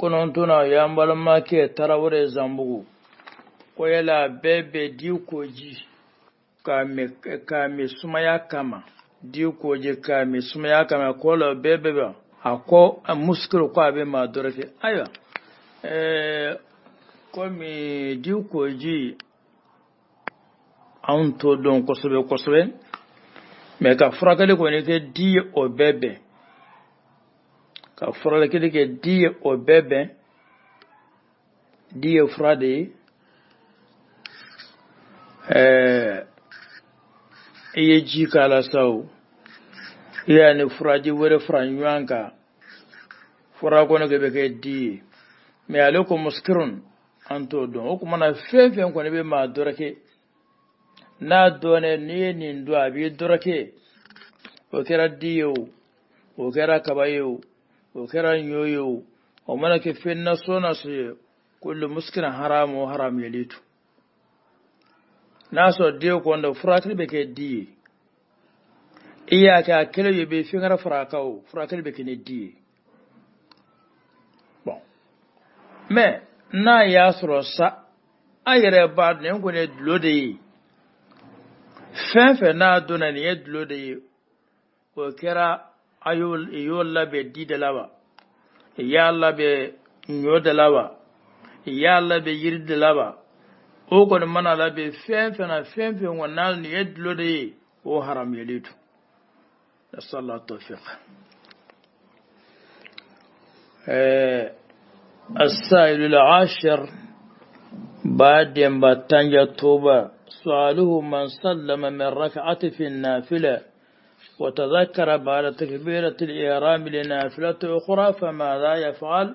[SPEAKER 1] kɔnɔntɔnna y'an balimakɛ Tarawele Zanbugu ko yala bɛɛ bɛ di koji k'a min sumaya kama, di koji k'a min sumaya kama, ko la bɛɛ bɛ bɛn a ko a musikiri ko a bɛ maa dɔrɔ kɛ. Ayiwa, komi di koji anw t'o dɔn kosɛbɛ kosɛbɛ, mɛ ka furakɛli kɔni kɛ di ye o bɛɛ bɛn, ka furakɛli kɛ di ye o bɛɛ bɛn. Di ye fura de ye, i ye ji k'a la sa o, i y'a ni furaji wɛrɛ fara ɲɔgɔn kan, fura kɔni bɛ kɛ di ye. Mɛ ale ko muskirun, an t'o dɔn. O kuma na fɛn fɛn kɔni bɛ maa dɔrɔ kɛ, n'a dɔnnen n'i ye nin dɔn a b'i dɔrɔ kɛ, o kɛra di ye o, o kɛra kaba ye o, o kɛra ɲɔ ye o, o mana kɛ fɛn nasɔn naso ye, kullu muskirin haramu haram yalitu. N'a sɔrɔ den kɔni furakɛli bɛ kɛ di ye, i y'a kɛ a kelen ye bɛ fɛn wɛrɛ fara a kan o, furakɛli bɛ kɛ ni di ye. Bon, mɛ n'a y'a sɔrɔ sa a yɛrɛ b'a dɔn nin kɔni ye dulɔ de ye, fɛn fɛn n'a donna nin ye dulɔ de ye, o kɛra a y'o labɛn di de la wa, i y'a labɛn ɲɔ de la wa, i y'a labɛn yiri de la wa, o kɔni mana labɛn fɛn fɛn na, fɛn fɛn kɔni n'a nin ye dulɔ de ye, o haramuyalen don. Nasallahu tawfiq. السائل العاشر بعد باتنجا توبة. سؤاله من سلم من ركعة في النافلة وتذكر بعد تكبيرة الإحرام لنافلة أخرى فماذا يفعل؟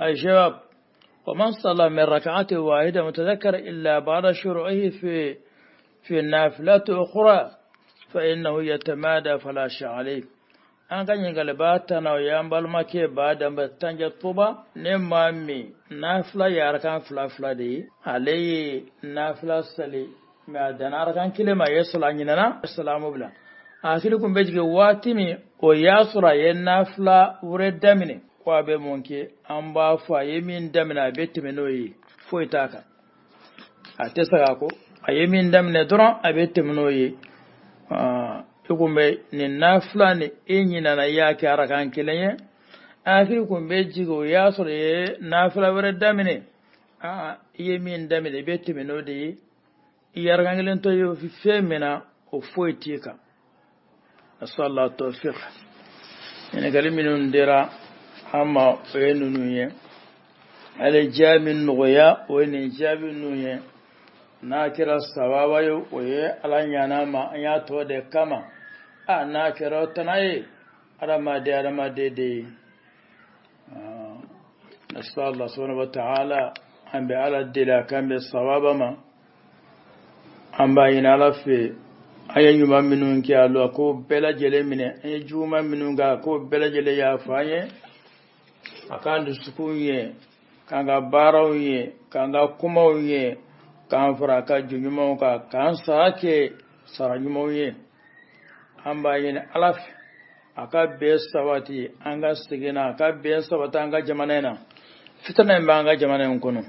[SPEAKER 1] أي شباب، ومن صلى من ركعة واحدة متذكر إلا بعد شروعه في النافلة أخرى فإنه يتمادى فلا شيء عليه. An ka ɲininkaliba tan na, o y'an balimakɛ Badamba Tanja Tuba. Ne maa min nafila ye arakan fila fila de ye, ale ye nafila sali mɛ a danna arakan kelen ma, a ye sɔrɔ a ɲinɛna salamu bila, a hakili kun bɛ jigin waati min o y'a sɔrɔ a ye nafila wɛrɛ daminɛ, ko a bɛ mun kɛ? An b'a fɔ a ye min daminɛ a bɛ tɛmɛ n'o ye, foyi t'a kan, a tɛ segin a kɔ, a ye min daminɛ dɔrɔn a bɛ tɛmɛ n'o ye. I kun bɛ nin nafila ni e ɲinɛna i y'a kɛ arakan kelen ye, a hakili kun bɛ jigin o y'a sɔrɔ i ye nafila wɛrɛ daminɛ, i ye min daminɛ i bɛ tɛmɛ n'o de ye, i ye arakan kelen to ye fɛn min na o foyi t'i kan. Nasallahu tawfiq. Ɲininkali minnu dira an ma o ye ninnu ye, ale jaabi nɔgɔya o ye nin jaabi ninnu ye. N'a kɛra sababa ye o ye ala ɲana ma, an y'a tɔ de kama. A n'a kɛra o tana ye, adamaden adamaden de ye. Nasallahu subhanahu wa ta'ala, an bɛ ala deli a k'an bɛ sababa ma, an b'a ɲini ala fɛ an ye ɲuman minnu kɛ a la k'o bɛɛ lajɛlen minɛ, an ye juguman minnu kɛ a k'o bɛɛ lajɛlen yafa an ye, a k'an dusukun ye, k'an ka baaraw ye, k'an ka kumaw ye, k'an fara a ka jɔn ɲumanw kan, k'an sara kɛ sara ɲumanw ye. An b'a ɲini Ala fɛ a ka bɛn sabati an ka segin na, a ka bɛn sabati an ka jamana in na. Fitina in b'an ka jamana in kɔnɔ,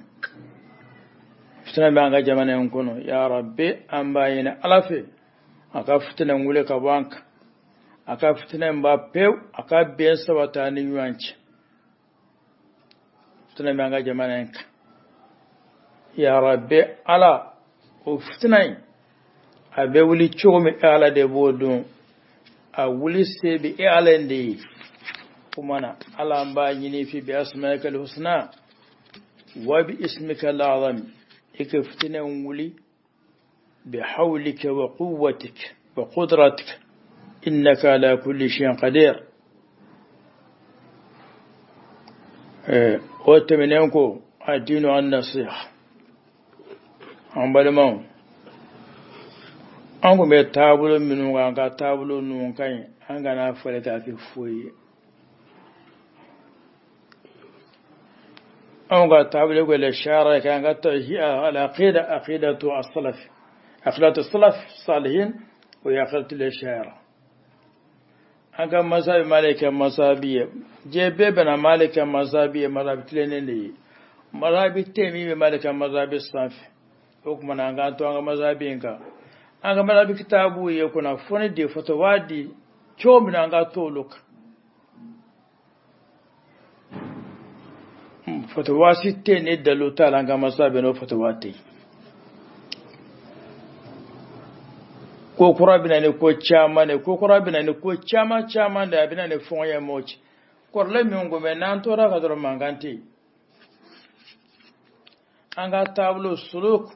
[SPEAKER 1] fitina in b'an ka jamana in kɔnɔ. Ya Rabbi, an b'a ɲini Ala fɛ a ka fitina in wuli ka bɔ an kan, a ka fitina in ba pewu, a ka bɛn sabati an ni ɲɔgɔn cɛ. Fitina in b'an ka jamana in kan. Ya Rabbi, Ala, o fitina in a bɛ wuli cogo min, e Ala de b'o dɔn, a wuli se bɛ e Ala in de ye. O kumana Ala, an b'a ɲini fi bi asmaika alhusna wa bi ismika alazam, i ka fitina in wuli bi hawlika wa quwwatik wa qudratik innaka ala kulli shay'in qadir. O tɛmɛnen kɔ, addinu an nasiha. An balimaw, an kun bɛ taabolo minnu kan, an ka taabolo ninnu ka ɲi, an kana falen k'a kɛ foyi ye. Anw ka taabolo ko la shara kan ka al-aqida, aqidatu as-salaf, aqidatu as-salaf salihin wa aqidatu al-shara. An ka masabi Malika masabi ye, diɲɛ bɛɛ bɛnna Malika masabi ye, masabi tilennen de ye, masabi tɛ min bɛ Malika masabi sanfɛ. O kumana an k'an to an ka masabi in kan, an ka masabi kitabu ye kunnafoni di, fatawa di cogo min na, an ka to olu kan. Fatawa si tɛ ni dalu t'a la an ka masabi n'o fatawa tɛ yen. Ko kura bɛ na ni ko caman de, ko kura bɛ na ni ko caman caman de, a bɛ na ni fɔɲɛ mɔgɔ ci. Kɔrɔlen min kun bɛ n'an tora ka dɔrɔn mankan tɛ yen. An ka taabolo suluk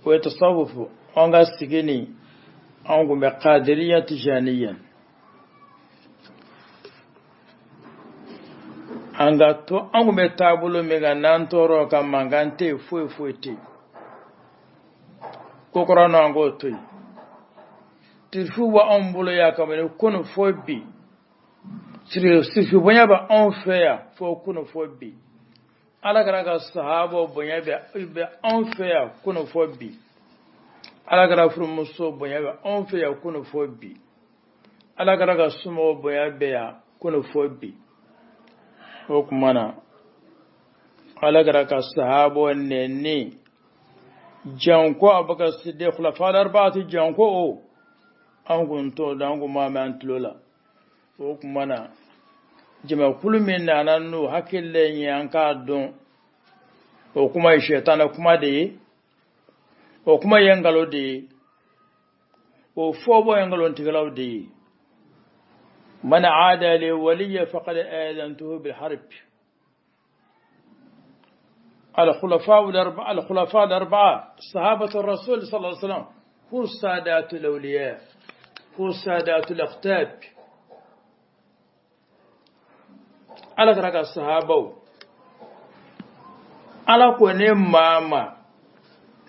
[SPEAKER 1] o ye tasawufu, an ka sigi ni an kun bɛ kadiriya tijaniya, an ka to an kun bɛ taabolo min kan, n'an tɔɔrɔ ka mankan tɛ yen, foyi foyi tɛ yen. Ko kɔrɔ nɔ an k'o to yen. Tirifu bɛ anw bolo yan kabini kunun fo bi, sirifu bonya bɛ anw fɛ yan fo kunun fo bi. Ala kɛra ka sahabaw bonya bɛ anw fɛ yan kunun fo bi. Ala kɛra furumuso bonya bɛ anw fɛ yan kunun fo bi. Ala kɛra ka somɔgɔw bonya bɛ yan kunun fo bi. O tuma na Ala kɛra ka sahabaw nɛni janko Abubakar Siddiq khulafa al-arba'ati janko o an kun t'o dɔn, an kun b'a mɛn an tulo la. O tuma na jamakulu min nana n'o hakilila ye an k'a dɔn, o kuma ye sɛtanɛ kuma de ye, o kuma ye nkalon de ye, o fɔbɔ ye nkalontigɛlaw de ye. Man aada li waliya faqad aadantuhu bilharb. الخلفاء الأربعة، الخلفاء الأربعة صحابة الرسول صلى الله عليه وسلم هم سادات الأولياء، هم سادات الأقطاب. Ala kɛra ka sahabaw, Ala ko ne maa ma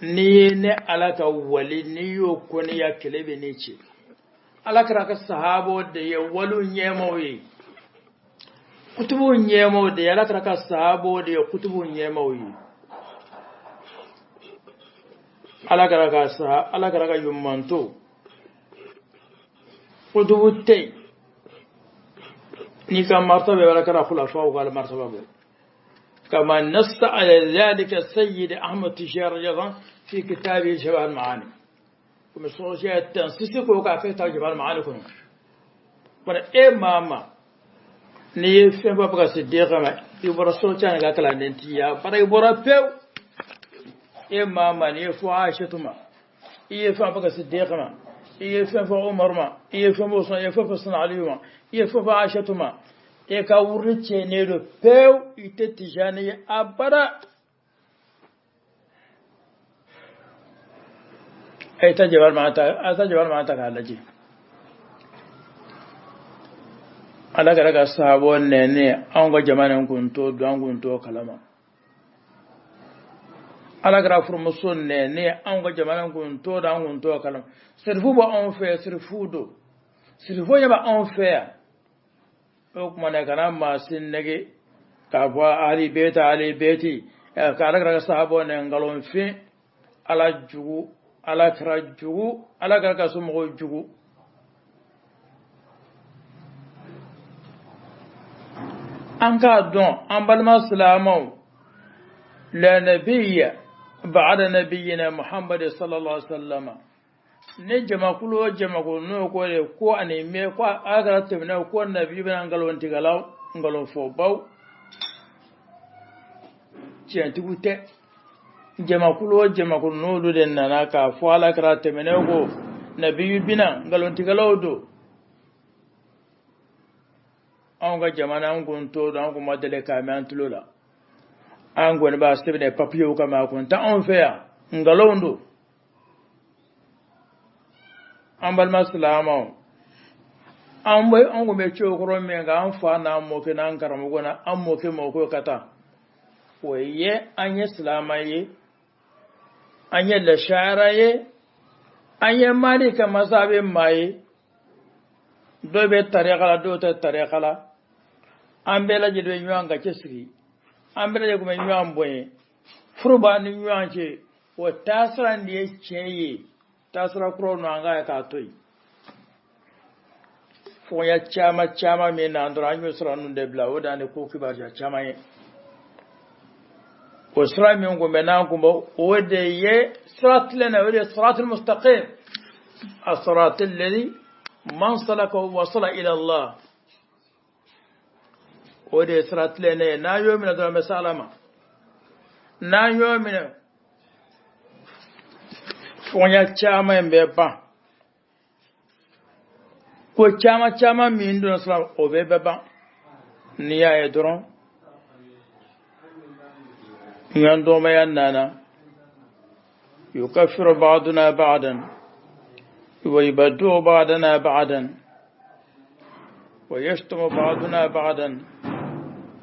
[SPEAKER 1] n'i ye ne Ala ka wali, n'i y'o kɔniya kɛlɛ bɛ ne cɛ. Ala kɛra ka sahabaw de ye waliw ɲɛmaw ye, kutubuw ɲɛmaw de ye. Ala kɛra ka sahabaw de ye kutubuw ɲɛmaw ye. Ala kɛra ka saha, Ala kɛra ka ɲumanto kutubu tɛ yen n'i ka martaba bɛ Ala kɛra khulafaw ka martaba bɔ. كما نص على ذلك السيد أحمد تجار أيضا في كتابه جواهر المعاني. ومن التنصيص كوكا في جواهر المعاني كنو. Bara e maa ma n'i ye fɛn fɔ ka se den kama, i bɔra so ca ka kalanden tiya bara, i bɔra pewu. E maa ma n'i ye fɔ Aishatu ma, i ye fɛn fɔ ka se den kama, i ye fɛn fɔ Umaru ma, i ye fɛn fɔ Usman, i ye fɛn fɔ Sina Aliyu ma, i ye fɛn fɔ Aishatu ma, e ka wuri tiɲɛnen don pewu, i tɛ Tijani ye abada. A ye taa jabali ma ta, a ye taa jabali ma ta k'a lajɛ. Ala kɛra ka sahabɔ nɛnɛ, anw ka jamana in kun t'o dɔn, an kun t'o kalama. Ala kɛra furumuso nɛnɛ, anw ka jamana in kun t'o dɔn, an kun t'o kalama. Sirifu bɛ anw fɛ yan, sirifu don, sirifu ɲɛ bɛ anw fɛ yan. O tuma na kana maa si nɛgɛ k'a fɔ ali beti, ali beti, ka Ala kɛra ka sahabɔ nɛ nkalonfin. Ala jugu Ala kira jugu, Ala kira ka somɔgɔw jugu. An k'a dɔn an balima silamɛw, la nabiyya ba'da nabiyyina Muhammad sallallahu alaihi wasallam. Ni jamakulu o jamakulu n'o ko de ko ani mɛ ko Ala kira tɛmɛna ko nabi bɛna nkalontigɛlaw, nkalonfɔbaw, tiɲɛtigiw tɛ. Jamakulu o jamakulu n'olu de nana k'a fɔ Ala kira tɛmɛnen ko nabi bɛna nkalontigɛlaw don. Anw ka jamana an kun t'o dɔn, an kun ma deli k'a mɛn an tulo la. An kɔni b'a sɛbɛn papiyew kama, a kun tɛ anw fɛ yan, nkalon don. An balima silamɛw, an bɛ an kun bɛ cogo kɔrɔ min kan, an fa n'an mɔkɛ n'an karamɔgɔ n'an mɔkɛ mɔkɛ ka taa, o ye an ye silamɛ ye, an ye lashara ye, an ye Mali ka masabe maa ye. Dɔw bɛ tarika la, dɔw tɛ tarika la. An bɛɛ lajɛlen bɛ ɲɔgɔn ka cɛsiri, an bɛɛ lajɛlen bɛ ɲɔgɔn bonya, furu b'an ni ɲɔgɔn cɛ. O taasira in de ye tiɲɛ ye. Taasira kuraw nɔ an k'a ye k'a to yen. Fɔgɔnya caman caman min na dɔrɔn an y'o sira ninnu de bila, o de y'an ni ko kibaruya caman ye. O sira min kun bɛ n'an kun bɔ, o de ye sira tilennen, o de ye siratul mustaqim, as-siratul alladhi man salaka wasala ila Allah. O de ye sira tilennen ye. N'an y'o minɛ dɔrɔn, an bɛ se Ala ma. N'an y'o minɛ, fɔgɔnya caman in bɛ ban, ko caman caman min donna sira, o bɛɛ bɛ ban. N'i y'a ye dɔrɔn ɲɔgɔn dɔnbaya nana, yukaffiru ba'duna ba'dan wa yubaddi'u ba'dana ba'dan wa yashtumu ba'duna ba'dan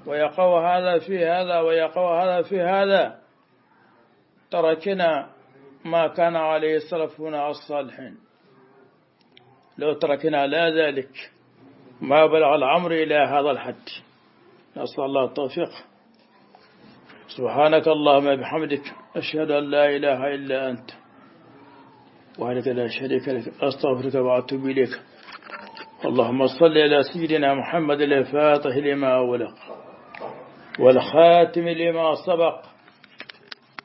[SPEAKER 1] wa yaqaw hadha fi hadha wa yaqaw hadha fi hadha, تركنا ما كان عليه سلفنا الصالحين. لو تركنا لا ذلك ما بلغ الأمر إلى هذا الحد. نسأل الله التوفيق. سبحانك اللهم بحمدك، أشهد أن لا إله إلا أنت وحدك لا شريك لك، أستغفرك وأتوب إليك. اللهم صل على سيدنا محمد الفاتح لما أغلق والخاتم لما سبق،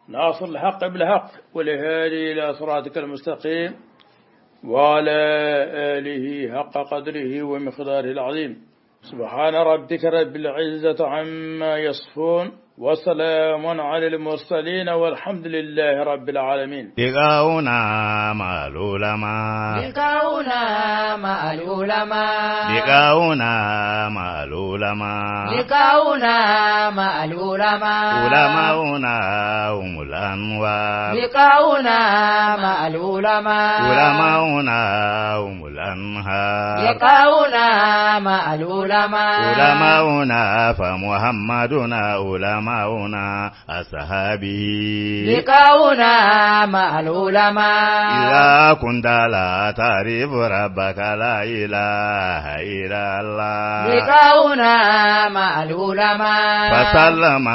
[SPEAKER 1] ناصر الحق بالحق والهادي إلى صراطك المستقيم، وعلى آله حق قدره ومقداره العظيم. سبحان ربك رب العزة عما يصفون، وسلام على المرسلين، والحمد لله رب العالمين.
[SPEAKER 2] لقاؤنا مع العلماء،
[SPEAKER 3] لقاؤنا مع العلماء،
[SPEAKER 2] لقاؤنا مع العلماء،
[SPEAKER 3] لقاؤنا مع العلماء،
[SPEAKER 2] علماؤنا هم الأنوار،
[SPEAKER 3] لقاؤنا مع العلماء،
[SPEAKER 2] علماؤنا هم الأنهار،
[SPEAKER 3] لقاؤنا مع العلماء،
[SPEAKER 2] علماؤنا فمحمدنا علماؤنا أصحابه،
[SPEAKER 3] لقاؤنا مع العلماء.
[SPEAKER 2] إذا كنت لا تعرف ربك لا إله إلا الله،
[SPEAKER 3] لقاؤنا مع العلماء.
[SPEAKER 2] فسلم.